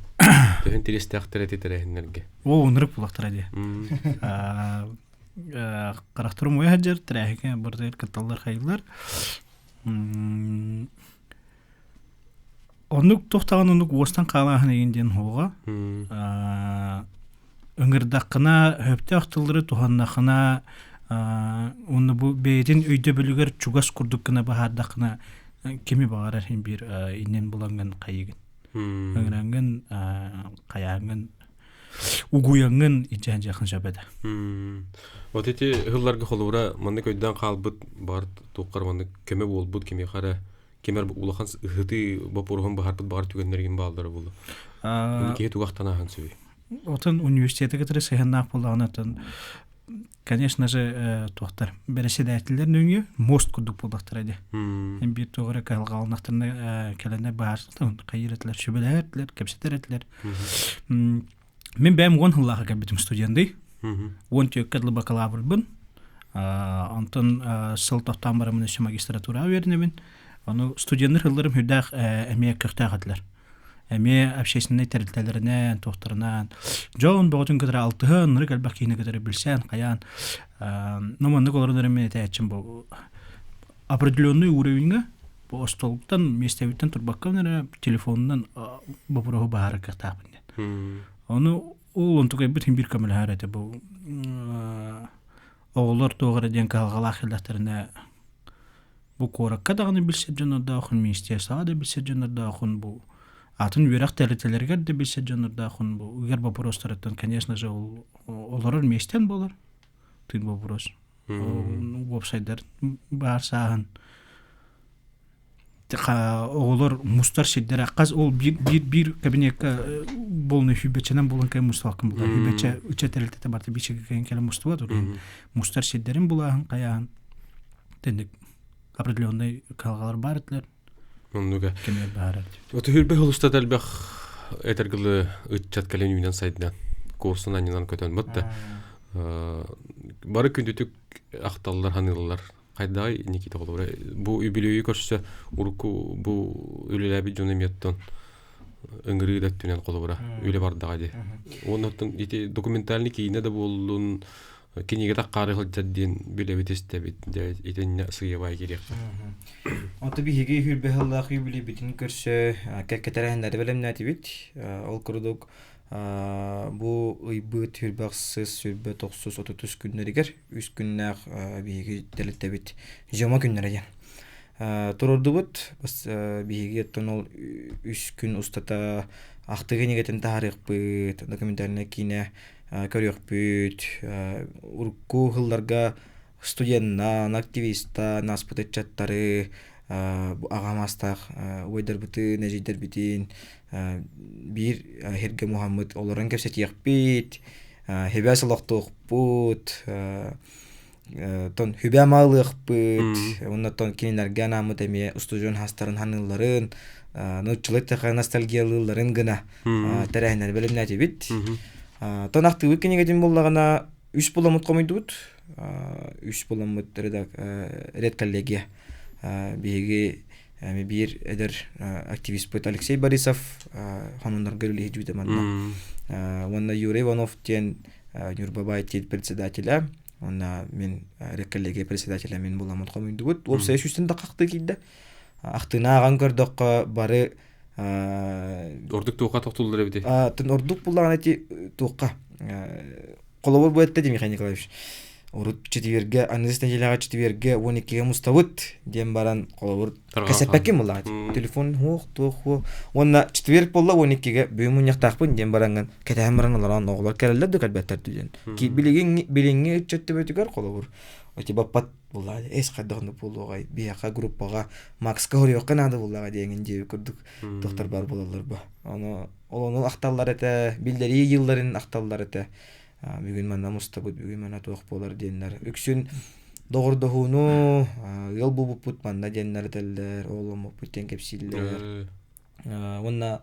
A: Төһө интэриэстээхтэр эти тэрээһиннэргэ?
C: Оо, ынырык булахтара дии. Харахтар умайа сылдьар, тэрээһиҥҥэ барытыгар кытталлар хайыллар. Оннук туохтаҕын оннук уостан хаалааһын игин диэн хуоҕа. Ыҥырдаххына, сөптөөх тыллары туһаннаххына, уонна бу бэйэтин өйдөбүлүгэр чугас курдук гына быһаардаххына, кими баҕарар иһин биир иннин булаҥҥын хайыгын. Ыҥыраҥҥын, хайааҥҥын, угуйаҥҥын илдьэһэн дьиэххин сөп этэ.
A: Вот эти ыһылларга холобура маннык өйдөөн хаалбыт баар туоххар маннык көмө буолбут кимиэхэ эрэ кимэр улахан ыһытыы боппуруоһун быһаарбыт баҕар түгэннэригин бааллара буолуо. Киһи тугахтан ааһан сөбүй?
C: Отон университеты кытары сыһыаннаах буоллаҕына отон конечно же туохтар бэрэссэдээтэллэр нөҥүө мост курдук буоллахтара дии. Биир туох эрэ кыһалҕаланахтарына кэлэнэ баһаарсан хайыыр этилэр, сүбэлэһэр этилэр, кэпсэтэр этилэр. Мин бэйэм 10 сыллаахха кэлбитим студенты. 14-кэ дылы бакалаврбын. Онтон сыл тохтоон бараммын өссө магистратураҕа үөрэнэбин. Ону студеннар сылларым сүрдээх эмиэ көхтөөх этилэр. Эмиэ общественнай тэрилтэлэринэн, туохтарынан дьон бөҕөтүн кытары алтыһан, ынырык элбэх киһини кытары билсэн, хайаан ну маннык олорон эрэ мин этээччим бу определенный уровеньҥа бу остуолтан миэстэбиттэн турбакка эрэ телефонунан боппуруоһу быһаарар кыахтаахпын диэн. Ону ол онтукайбыт иһин биир көмөлөһөр этэ бу оҕолор туох эрэ диэн кыһалҕалаах кэллэхтэринэ бу куоракка даҕаны билсэр дьоннордоохун, министерствоҕа да билсэр дьоннордоохун, бу атын үөрэх тэрилтэлэригэр да билсэр дьоннордоохун, бу ыгар боппуруостарыттан, конечно же, ол олорор миэстэн буолар тыын боппуруос. Уопсайдар баар сааһын оҕолор мустар сирдэрэ хас ол биир биир биир кабинекка болну хүбэчэнэн булан кэлэн мустубаккын булар хүбэчэ ыча тэрилтэтэ барыта биир кэлэн кэлэн мустубат мустар сирдэрин булааһын хайааһын тэнник определенный кыһалҕалар баар этилэр
A: Оннуга.
C: Кэмигэр баара.
A: Отуһүрбэ холустат элбэх этэргылы ыччат кэлин үүнэн сайдан курсун анньынан көтөн бытта. Бары күндүтүк ахталлар ханыыллар. Хайдаҕай Никита холобура бу үбүлүөйү көрсө урукку бу үлэлээбит дьону эмиэттэн ыҥырыы да өттүнэн холобура үлэ бардаҕа дии. Уонна ити документальный киинэ да буоллун кинигэ таххаары сылдьар диэн билэбит истэбит дьэ итиннэ сыыйабай кириэххэ.
D: Ото биһиги хүрбэ сыллаах юбилейбитин көрсө кэккэ тэрээһиннэри бэлэмнээтибит. Ол курдук бу ыйбыт хүрбэхсис, сүрбэ тохсус, отутус күннэригэр үс күннээх биһиги тэрилтэбит зима күннэрэ диэн турордубут. Биһиги оттон ол үс күн устата ахтыы кинигэтин таһаарыахпыт, документальнай киинэ көрүөхпүт. Урукку сылларга студеннаан, активистаан ааспыт ыччаттары аҕам аастаах убайдарбытын, эдьиийдэрбитин биир сиргэ муһаммыт олорон кэпсэтиэхпит, хибээс олохтуохпут, тон хүбэ маалыахпыт, уонна тон кинилэргэ анааммыт эмиэ устудьуон хастарын ханыылларын, нууччалыы эттэххэ ностальгиялыылларын гына тэрээһиннэри бэлэмнээтибит. Тон ахтыыбыт кинигэтин буллаҕына үс буламмыт хомуйдубут. Үс буламмыт редколлегия. Биһиги биир эдэр активиспыт Алексей Борисов хонуннарга үлэһит манна. Уонна Юрий Иванов диэн Ньурба баай председателя Уонна мин редколлегия председателя мин буламмыт хомуйдубут. Уопсайа сүүстэн да хахты киирдэ. Ахтыына ааҕан көрдөххө бары
A: Ордук туохха тохтууллар эбитий?
D: Ордук буллаҕына ити туохха холобур бу этте Михаил Николаевич. Урут четвергэ, аныгыс нэдиэлэҕэ четвергэ 12-гэ мустабыт диэн баран холобур кэсэппэккин буллаҕа. Телефон хуох туох хуох. Уонна четверг буолла 12-гэ бүгүн мунньахтаахпын диэн бараҥҥын кэтэһэн баран олорон оҕолор кэлэллэр да кэлбэттэр диэн. Билигин билиҥҥи ыччат төбөтүгэр холобур эти баппат буллаҕа эс хайдах буолуоҕай биһиэхэ группаҕа Макска хоруйуохха наада буллаҕа диэҥин диэби курдук тохтор бар буолаллар ба. Ону ол ону ахталлар этэ, биллэрии йылларын ахталлар этэ. Бүгүн манна мустабыт, бүгүн манна туох буолар диэннэр. Үксүн доҕордоһууну ыал буолбуппут манна диэннэр этэллэр, оҕоломмуппут диэн кэпсииллэр. Уонна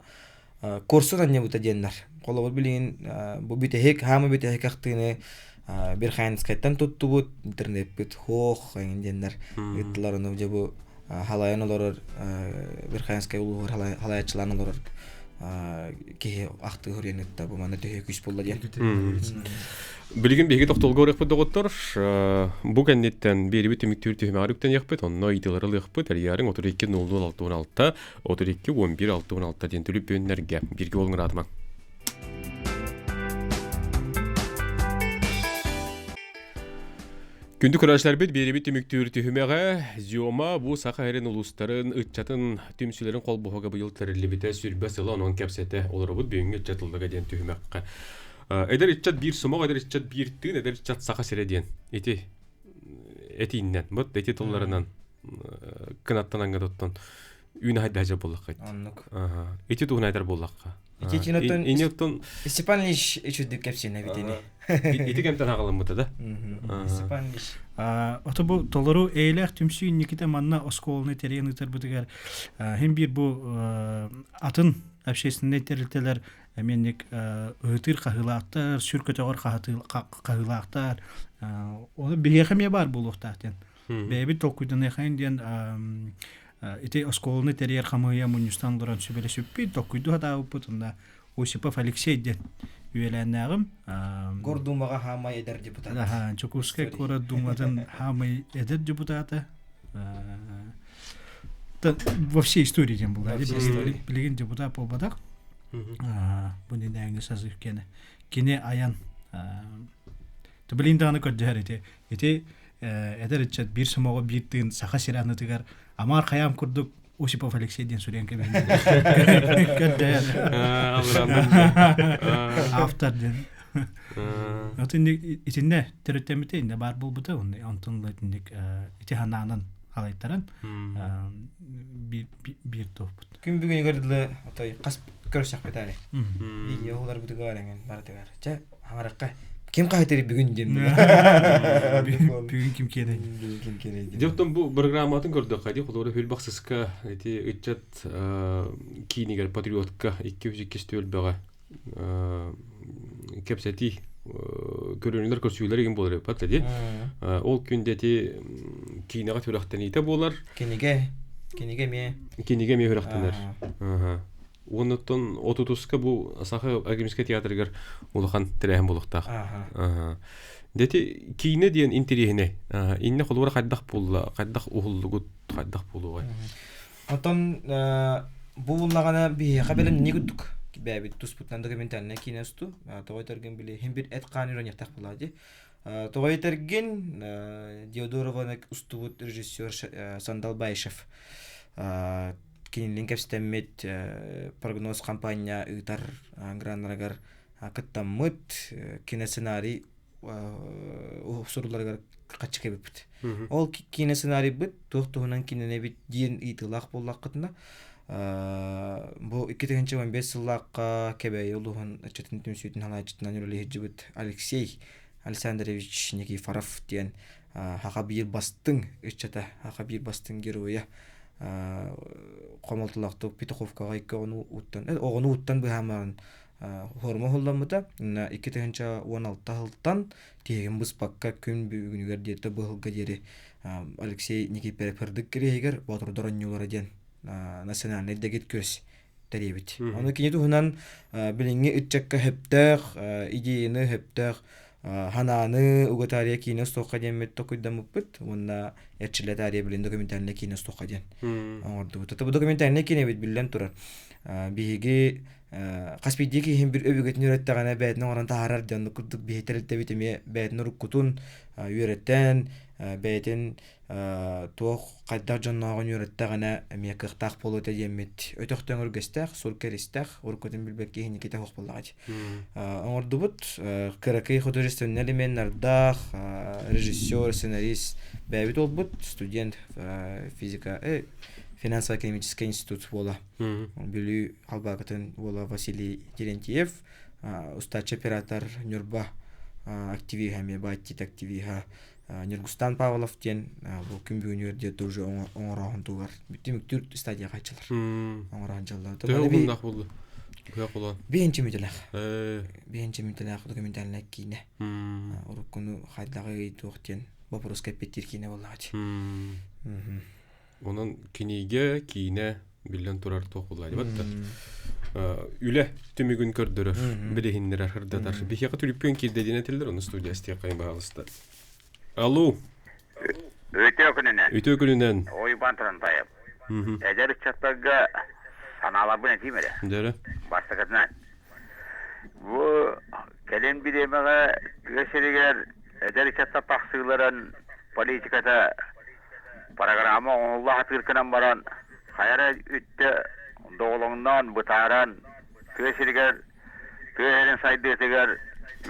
D: курсун анньыбыта диэннэр. Холобур билигин бу бүтэһик, хаама бүтэһик ахтыыны Верхоянскайтан туттубут, интернеппит хуох эҥин диэннэр ыыттылар. Ону дьэ бу халайан олорор Верхоянскай улууһугар халайааччылаан олорор киһи ахтыы хоруйан ытта бу манна төһө күүс буолла диэн.
A: Билигин биһиги тохтолго ырыахпыт доҕоттор. Бу кэнниттэн биэрибит түмүктүүр түһүмэҕэр үктэниэхпит, онно ыйытыылары ылыахпыт. Эрийээриҥ 32 00 66 32 11 66 диэн түлүпүөннэргэ бииргэ буолуҥ ыраатымаҥ. Күндү көрөөччүлэрбит биэрибит түмүктүүр түһүмэҕэ Зиома бу Саха сирин улуустарын ыччатын түмсүүлэрин холбоһуга быйыл тэриллибитэ сүрбэ сыла онон кэпсэтэ олоробут бүгүҥҥү ыччат ыллыга диэн түһүмэххэ. Эдэр ыччат биир сомоҕо, эдэр ыччат биир тыын, эдэр ыччат Саха сирэ диэн ити этииннэн, вот эти тылларынан кынаттан аҥга туттан үүн хайдаһа буоллахха.
D: Оннук.
A: Ити туһунан айтар буоллахха.
D: Ити
A: Ини оттон
D: Степан Ильич үчүдүк кэпсиэнэ битини.
A: Ити кэмтэн аҕаламмыта да.
D: Степан Ильич.
C: Ото бу толору эйлээх түмсүү инникитэ манна оскуоланы тэрийэн ыытарбытыгар хим биир бу атын общественнай тэрилтэлэр эмиэнник ыһытыыр хаһыылаахтар, сүр көтөҕөр хаһыылаахтар. Оны биһиэхэ эмиэ баар буолуохтаах диэн. Бэйэбит толкуйданыахайын диэн ити оскуоланы тэрийэр хамыыһыйа мунньустан олорон сүбэлэспиппит, толкуйдуу сатаабыппыт уонна Осипов Алексей диэн үөлээннээҕим.
D: Гордумаҕа хаамай эдэр депутат.
C: Дьокуускай куорат Думатын хаамай эдэр депутата. Во всей истории диэн буолла. Билигин депутат буолбатах. Бу нинээҥи созыв кини. Кини айан Билин даҕаны көрдөһөр ити. Ити эдэр ыччат биир сомоҕо биир тыын Саха сирэ анытыгар Амар Хайам курдук Осипов Алексей диэн суруйан кэбиһин. Көрдөһөр. Автор диэн. Отун итиннэ төрүттэммитэ иннэ баар буолбута онтон итинник ити ханаанан халайтаран биир туохпут.
D: Күн бүгүнүгэр дылы отой хас көрсөхпүт али. Видео уларбытыгар эҥин барытыгар. Чэ Аҥаракка ким хаһытыр бүгүн диэн
C: бүгүн ким киэнэй
D: бүгүн ким киэнэй
A: Дьэ оттон бу программатын көрдөххө ди холобура Хүлбахсыска ити ыччат киинигэр патриотка 202 түөлбэҕэ кэпсэтии көрүнүлэр көрсүүлэр игин буолар эбит ди ол күн ити киинэҕэ сүрэхтэниитэ буолар
D: кинигэ кинигэ эмиэ
A: кинигэ эмиэ сүрэхтэнэр Уоннуттан отутуска бу Саха академическай театрыгар улахан тэрээһин буолуохтаах. Дети киинэ диэн интэриэһинэй. Иннэ холобура хайдах буолла, хайдах уһуллугут, хайдах буолуой?
D: Отон бу буллаҕына биһиэхэ бэлэмнии курдук бэйэбит туспутунан документальнай киинэ устуу. Тоҕо этэргин били хим бир эт хаан үрэниэхтэх буолаа дии. Тоҕо этэргин Диодорованы устубут режиссер Сандал Баишев кинилиин кэпсэтэммит прогноз хампаанньа ыытар граннарыгар кыттаммыт киносценарий сурулларыгар хаччы кэбиппит. Ол киносценарийбыт туох туһунан кининэбит диэн ыйытыылаах буоллаххытына бу 2015 сыллаахха Кэбээйи улууһун ыччатын түмсүүтүн салайааччытынан үлэлии сылдьыбыт Алексей Александрович Никифоров диэн Хаха биир бастыҥ ыччата, Хаха биир бастыҥ геройа хомолтолоохтук Петуховкаҕа икки оҕону ууттан оҕону ууттан быһаамаан форма уһулламмыта. 2016 сылтан тиһигин быспакка күн бүгүнүгэр диэри быһылга диэри Алексей Никифоров Ырдык кириэһигэр Боотурдар оонньуулара диэн национальнай дэгит күрэс тэрийэбит. Ону кини туһунан билиҥҥи ыччакка сөптөөх идеяны, сөптөөх Ханааны угатаарыйа киинэ устуохха диэммит токуйдаммыппыт уонна эрчиллэ таарыйа билин документальнай киинэ устуохха диэн оҥордубут. Бу документальнай киинэбит биллэн турар. Биһиги хас биирдии киһи бір өбүгэтин үөрэттэҕинэ бэйэтин оҥорон таһаарар диэн оннук курдук биһи тэрилтэбит эмиэ бэйэтин уруккутун үөрэтэн бэйэтин туох хайдах дьоннооҕун үөрэттэҕинэ эмиэ кыахтаах буолуо этэ диэммит өтөх төҥүргэстээх сур кэристээх уруккутун билбэт киһи Никита суох буоллаҕа дии оҥордубут кыракый художественный элеменнардаах режиссер сценарист бэйэбит уолбут студент физика финансово-экономический институт буола Бүлүү Халбаакытын уола Василий Терентьев устааччы оператор Ньурба активиһа эмиэ бааттит активиһа Ньургустан Павлов диэн бу күн бүгүнүгэр диэри уже оҥорооһун тугар түмүктүүр стадияҕа аччылар оҥороон дьалла
A: Төһө уһуннаах буолла? Быһа холоон.
D: Биһинчи мүтэлэх. Биһинчи мүтэлэх документальнай киинэ. Уруккуну хайдаҕый туох диэн боппуруоска эппиттиир киинэ буоллаҕа
A: Онон кинигэ, киинэ биллэн турар туох буолла дибат Үлэ түмүгүн көрдөрөр, билиһиннэрэр, ырдатар. Биһиэхэ түлүппүөн киирдэ диэн этиллэр, ону студия истиэххэйин баһаалыста. Алло.
E: Үтүө күнүнэн.
A: Үтүө күнүнэн.
E: Уйбаан Турантаев. Эдэр ыччаттарга санааларбын этиим эрэ.
A: Дөрө.
E: Бастакытынан. Бу кэлин бириэмэҕэ тыа сиригэр эдэр ыччаттар тахсыыларын политиката Программа оҥоһулла сатыыр гынан баран, хайа эрэ үттэ доҕолоҥноон, бытааран, тыа сиригэр, тыа сирин сайдыытыгар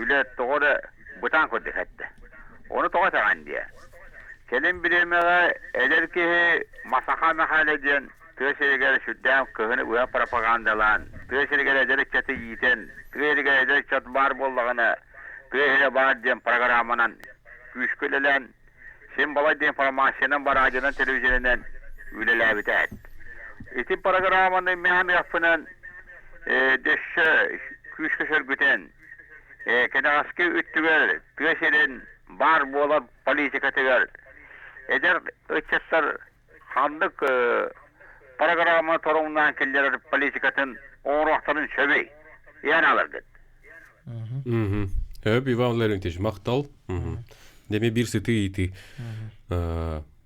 E: үлэ тоҕо эрэ бытаан курдук эттэ. Ону тоҕо этэҕин диэ? Кэлин бириэмэҕэ эдэр киһи Масаха Мэхээлэ диэн тыа сиригэр сүрдээх кыһыны быһа пропагандалаан, тыа сиригэр эдэр ыччаты иитэн, тыа сиригэр эдэр ыччат баар буоллаҕына, тыа сирэ баар диэн программанан күүскэ үлэлээн, Син балай да информациянан, радионан, телевизорынан үлэлээбитэ. Ити программаны мин ыахпынан дөссө күүскэ сөргүтэн, кэнэҕэски өттүгэр тыа сирин баар буолар политикатыгар эдэр ыччаттар ханнык программа торумнаан киллэрэр политикатын оҥоруохтарын сөбүй? Иэн аларгыт.
A: Хөп, Иван Леонтьевич, махтал. Деме биир сытыы ыйытыы.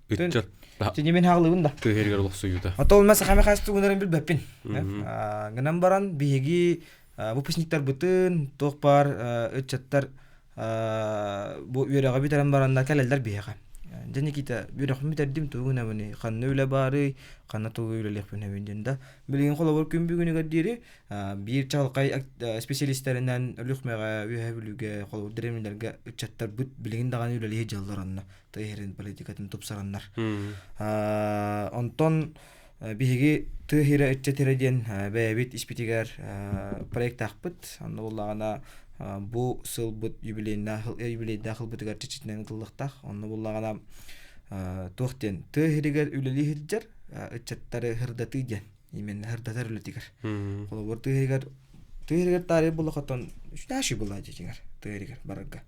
A: Ыччат
D: Тини мин хаалыбын да.
A: Тыһыргар олохсуйута.
D: Ото ол мас хаме хастугунарын билбэппин. Гынан баран биһиги выпускниктарбытын туох баар ыччаттар бу үөрэҕи бүтэрэн бараннар кэлэллэр биһиэхэ. Дьэ Никита, үөрэхпин бүтэрдим тугу гынабыный, ханна үлэ баарый, ханна тугу үлэлиэхпин эбин диэн да. Билигин холобур күн бүгүнүгэр диэри биир чаҕылхай специалистэринэн Өлүөхүмэҕэ, Үөһээ Бүлүүгэ, холобур дэриэбинэлэргэ ыччаттарбыт билигин даҕаны үлэлии дьаллар онно тыа сирин политикатын тупсараннар. Онтон биһиги тыа сирэ ыччат сирэ диэн бэйэбит испитигэр проектаахпыт. Онно буоллаҕына бу сылбыт юбилейдаах ылбытыгар чичитинэн ытыллыахтаах. Онно буоллаҕына туох диэн тыа сиригэр үлэлии сылдьар ыччаттары сырдатыы диэн именно сырдатар үлэтигэр. Холобур тыа сиригэр тыа сиригэр таарыйа буоллаххытын үчүгэй буолла дьиҥэр тыа сиригэр барарга.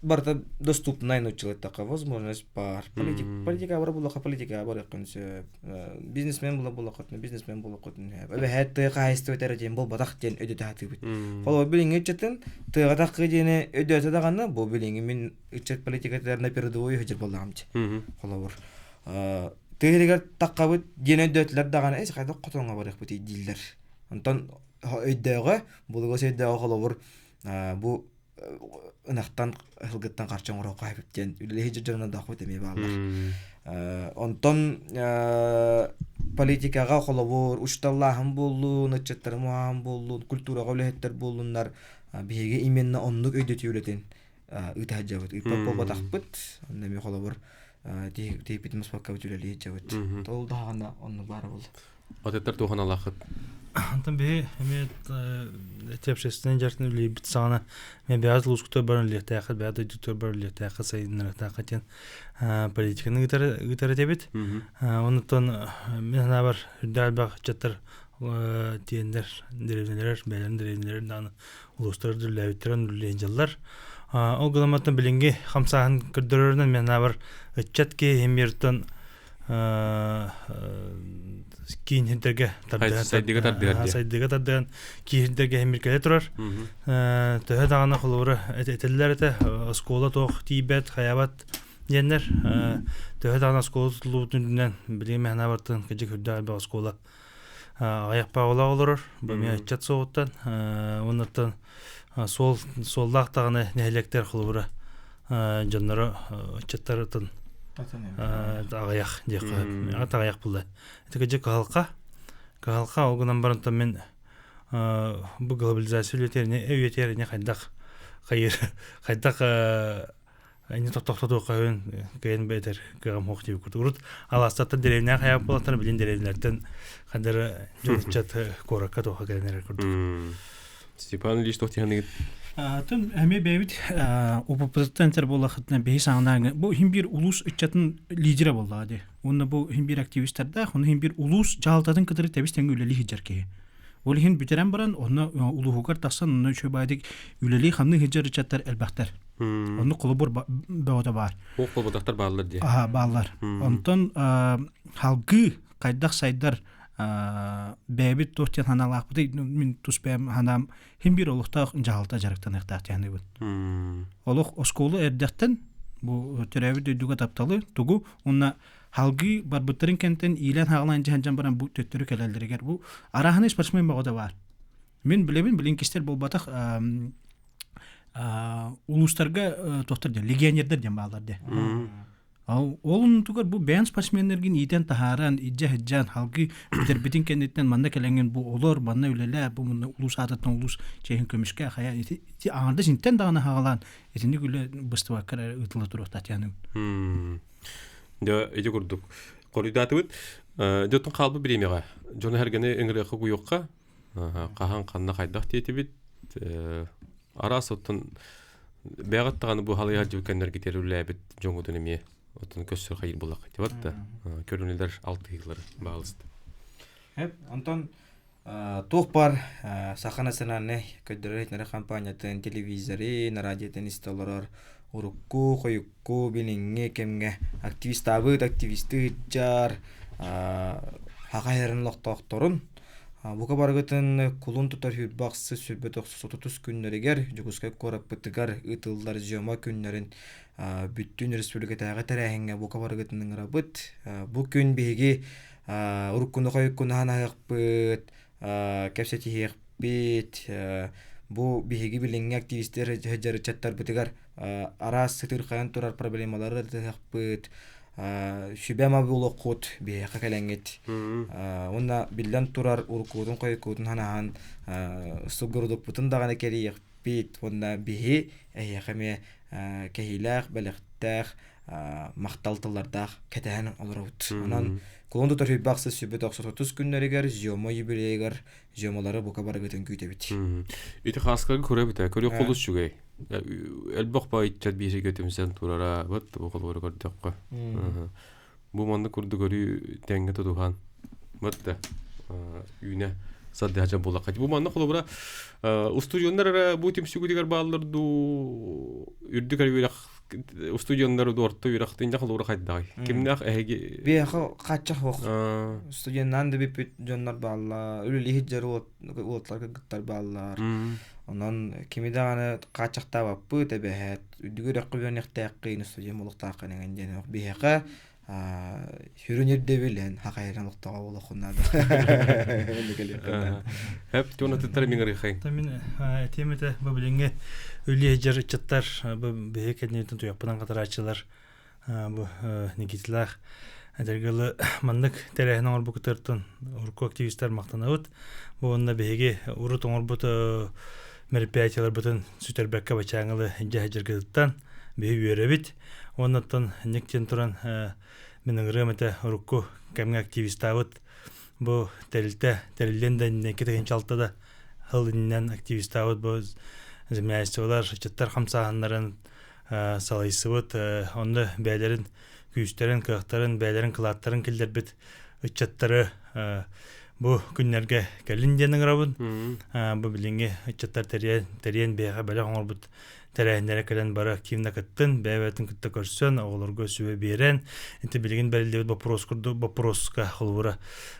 D: Барыта доступнай нууччалыттахха возможность баар. Политик, политика бара буллахха политика барыаххын сөп. Бизнесмен була буллаххытына бизнесмен буолуоххутун сөп. Эбэһээт тыа хаһаайыстыба эрэ диэн буолбатах диэн өйдөтө сатыыбыт. Холобур билиҥҥи ыччатын тыаҕа таххыы диэни өйдөөтө даҕаны бу билиҥҥи мин ыччат политикатыгар на передовой сылдьар буоллаҕым дии. Холобур тыа сиригэр таххабыт диэн өйдөөтүлэр даҕаны эс хайдах хотоҥҥо барыахпытый дииллэр. Онтон өйдөөҕө булугас өйдөөҕө холобур бу ынахтан сылгыттан харчы оҥоруохха сөп диэн үлэлэһи дьоно даахпыт эмиэ бааллар. Онтон политикаҕа холобур учууталлааһын буоллун, ыччаттары муһааһын буоллун, культураҕа үлэһиттэр буоллуннар биһиги именно оннук өйдөтүү үлэтин ыыта сылдьабыт. Ыыппат буолбатахпыт. Онно эмиэ холобур тиһиппитин муспаккабыт үлэлии сылдьабыт. Ол даҕаны оннук баара буолла.
A: Атыттар туохан алаахыт.
B: Антон биһи эмиэ эти общественный дьартын үлэлиирбит саҕана мен бэйэҕит улуускутугар баран үлэлиэхтээххит, бэйэҕит дойдутугар баран үлэлиэхтээххит, сайыннарыахтааххыт диэн политиканы ыытар ыытар этибит. Онуттан мин санаабар үрдээх элбэх ыччаттар тиэннэр дэриэбинэлэр бэйэлэрин дэриэбинэлэрин даҕаны улуустар үлэлээбиттэрин үлэлээн дьаллар. Ол гынан билиҥҥи хамсааһын көрдөрөрүнэн мин санаабар ыччат киһи миртон киин сирдэргэ тардыһан
A: Сайдыга тардыһар диye.
B: Сайдыга тардыһан киин сирдэргэ химиркэлэ турар. Төһө даҕаны холобура этэллэр этэ оскуола туох тиийбэт, хайабат диэннэр. Төһө даҕаны оскуола тутуллубутун үрдүнэн билигин мэһэнэ бартын кыдьык үрдээх элбэх оскуола аҕыйах паҕалаах олорор. Бу эмиэ ыччат суоҕуттан уоннаттан суол суоллаах даҕаны нэһилиэктэр холобура дьонноро ыччаттарытын аҕыйах диэххэ аҕыйах булла. Ити кыдьык кыһалҕа кыһалҕа ол гынан баран мин бу глобализация үйэтигэр ини хайдах хайыр хайдах Ини тохтотуохха үһүн кыайан бэйэтэр кыаҕым суох диэбит курдук. Урут алаастартан дэриэбинэҕэ хайаабыт буоллахтарына, билин дэриэбинэлэртэн ханна дьон ыччат куоракка туохха кэлэн эрэр курдук.
A: Степан Ильич туох диэхиныгыт?
C: Тын эмиэ бэйэбит УПП-тан этэр буоллахытына биһи саҥнаҥы бу иһин биир улуус ыччатын лидерэ буоллаҕа дии. Уонна бу иһин биир активистардаах, ону иһин биир улуус дьаһалтатын кытары тэбис-тэҥҥэ үлэлии сылдьар киһи. Ол иһин бүтэрэн баран, онно улууһугар тахсан, онно үчүгэй баайдык үлэлии-хамныы сылдьар ыччаттар элбэхтэр. Оннук холобур бөҕөтө баар.
A: Суох буолбатахтар бааллар дии.
C: Аха, бааллар. Онтон халгыы хайдах сайдар бэйэбит туох диэн санаалаахпытый мин тус бэйэм санаам хин биир олохтоох дьаһалта дьарыктаныахтаах диэн Олох оскуола эрдэхтэн бу төрөөбүт дойдуга тапталы тугу уонна халгыы барбыттарын кэнтэн иилэн-хаҕалаан дьаһан баран бу төттөрү кэлэллэригэр бу арааһынай спортсмен бөҕөтө баар. Мин билэбин, билин кистэр буолбатах улуустарга туохтар диэн легионердэр диэн бааллар диэ. Ол оннутугар бу бэйэн спортсменнэргин иитэн таһааран, илдьэ сылдьан, халгыы бүтэрбитин кэнниттэн манна кэлэҥҥин бу олор, манна үлэлээ, бу манна улуус аатыттан улуус чиэһин көмүскээ хайа ити аҥардас интэн даҕаны хаҕалаан итинник үлэ быстыбакка эрэ ыытылла туруохтаах диэн.
A: Дьэ, ити курдук. Хоруйдаатыбыт. Дьэ, оттон хаалбыт бириэмэҕэ дьону сэргэни ыҥырыахха куйуохха хаһан ханна хайдах диэтибит. Араас оттон бэйэҕит даҕаны бу халыйа сылдьыбыт кэмнэргитигэр үлэлээбит дьоҥҥутун эмиэ оттон көссөр хайыр буоллаххыт вот да көрүнүлэр алтыһыылары баалыста.
D: Онтон туох бар Саха национальнай көрдөрөр-иһитиннэрэр хампаанньатын телевизорын, радиотын истэ олорор урукку, хойукку, билиҥҥи кэмҥэ активистаабыт, активистыы сылдьар Саха сирин олохтоохторун бука барыгытын кулун тутар сүүрбэ ахсыс, сүүрбэ тохсус, отутус күннэригэр Дьокуускай куораппытыгар ыытыллар Зёма күннэрин бүттүүн республикатааҕы тэрээһиҥҥэ бука барыгытын ыҥырабыт. Бу күн биһиги уруккуну хойуккуну ханаһыахпыт, кэпсэтиһиэхпит. Бу биһиги билиҥҥи активистэр сылдьар ыччаттарбытыгар араас сытыырхайан турар проблемалары ырытыһыахпыт, сүбэ-ама буолуоххут биһиэхэ кэлэҥҥит. Уонна биллэн турар уруккубутун хойуккубутун ханаһан сугурдукпутун даҕаны кэрийиэхпит уонна биһи эһиэхэ эмиэ кэһиилээх, бэлэхтээх махтал тыллардаах кэтэһэн олоробут. Онон кулун тутар сүүрбэ ахсыс сүүрбэ тохсус күннэригэр Зёма юбилейыгар Зёмалары бука барыгытын күүтэбит.
A: Ити хааскарга көрөбүт ээ, көрүөх олус үчүгэй. Элбэх баайчат бииргэ түмсэн турара, вот бу холобура көрдөххө. Бу маннык курдук өрүү тэҥҥэ тутуһан, вот да үүнэ саддыһача буоллахха. Бу манна холобура устудьуоннар эрэ бу түмсүүгүтүгэр бааллар дуу, үрдүк эрэ үөрэх устудьуоннары дуу, орто үөрэх инньэ холобура хайдаҕый? Кимнээх эһиги
D: Биэхэ хааччах суох. Студеннаан да бүппүт дьоннор бааллар, үлэлиһит дьар уолаттар кыргыттар бааллар. Онон кими даҕаны хааччахтаабаппыт эбэһээт үрдүк үөрэххэ үөрэниэхтээххин, студент буолуохтааххын эҥин диэн биһиэхэ сүрүн ирдэбил эн хахайран олохтоҕо буолуоххун наада.
A: Хэп туона тыттар мин ырыхай.
B: Мин этиэм этэ бу билиҥҥи үлэ дьар ыччаттар бу биһи кэнниттэн туйахпынан хатарааччылар бу Никитилаах эдэргылы маннык тэрээһин оҥорбукутартан урукку активистар махтанабыт. Бу уонна биһиги урут оҥорбут мероприятиеларбытын сүтэрбэккэ бачааҥылы дьэ дьаргытыттан биһи үөрэбит. Уоннаттан ник диэн туран мин ыҥырыам этэ урукку кэмҥэ активистаабыт бу тэрилтэ тэриллиэн да инники тыһыынча да сыл иннинэн активистаабыт бу землячестволар ыччаттар хамсааһыннарын салайсыбыт онно бэйэлэрин күүстэрин кыахтарын бэйэлэрин кылааттарын киллэрбит ыччаттары бу күннэргэ кэлин диэн ыҥырабын. Бу билиҥҥи ыччаттар тэрийэн, тэрийэн биһиэхэ бэлэх оҥорбут тэрээһиннэрэ кэлэн бары активно кыттын, бэйэ-бэйэтин кытта көрсөн, оҕолорго сүбэ биэрэн, инти билигин бэриллибит боппуруос курдук боппуруоска холобура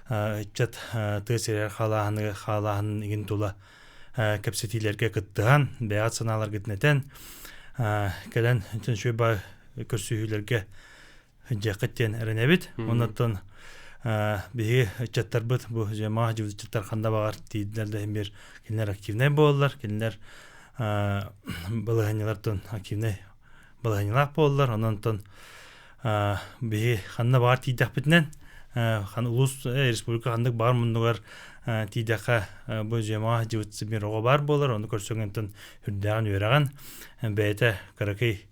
B: ыччат тыа сиригэр хаалааһыны хаалааһын игин тула кэпсэтиилэргэ кыттыһан, бэйэҕит санааларгытын этэн, кэлэн үчүгэй баа көрсүһүүлэргэ дьиэххит диэн эрэнэбит. Оннуттан биһиги ыччаттарбыт бу дьиэмаҕа дьыбыт ыччаттар ханна баҕар тиийдилэр да иһин кинилэр активнай буолаллар, кинилэр балаһыанньалартан активнай балаһыанньалаах буолаллар. Онон биһи ханна баҕар тиийдэхпитинэн улуус республика ханнык баҕар муннугар тиийдэххэ бу дьиэмаҕа дьыбыт симир оҕо баар буолар, ону көрсөҥҥүнтэн үрдээҕин үөрэҕин бэйэтэ кыракый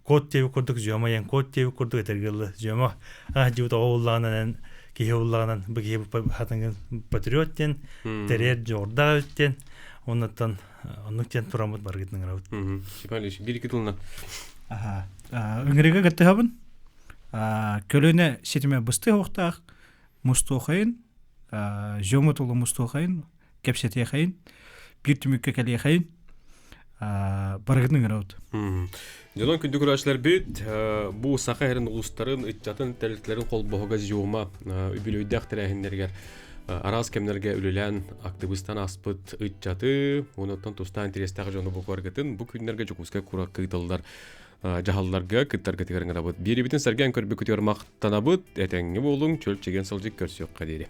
B: код диэбит курдук Зёма диэн код диэбит курдук этэргэ дылы Зёма дьыбыт оҕо буллаҕынан киһи буллаҕынан бу киһи хатыҥын патриот диэн тэрийэр дьоҕурдаах эбит диэн оннуттан оннук диэн тураммыт баргытын ыҥырабыт.
A: Степан Ильич, биир икки тылынан.
C: Ыҥырыга кыттыһабын. Көлүөнэ ситимэ быстыы оһохтоох мустуохайын, Зёма тулу мустуохайын, кэпсэтиэхэйин, биир түмүккэ кэлиэхэйин барыгытын ыҥырабыт.
A: Дьонон күндү көрөөччүлэрбит, бу Саха сирин улуустарын, ыччатын тэрилтэлэрин холбоһуга Зиома үбүлүөйдээх тэрээһиннэригэр араас кэмнэргэ үлэлээн актыбыстан ааспыт ыччаты, онуттан тустаан интэриэстээх дьону букваргытын бу күннэргэ Дьокуускай куоракка ыытыллар дьаһалларга кыттаргытыгар ыҥырабыт. Биэрибитин сэргээн көрбүккүтүгэр махтанабыт, этэҥҥэ буолуҥ, чөл чэгиэн сылдьык көрсүөххэ диэри.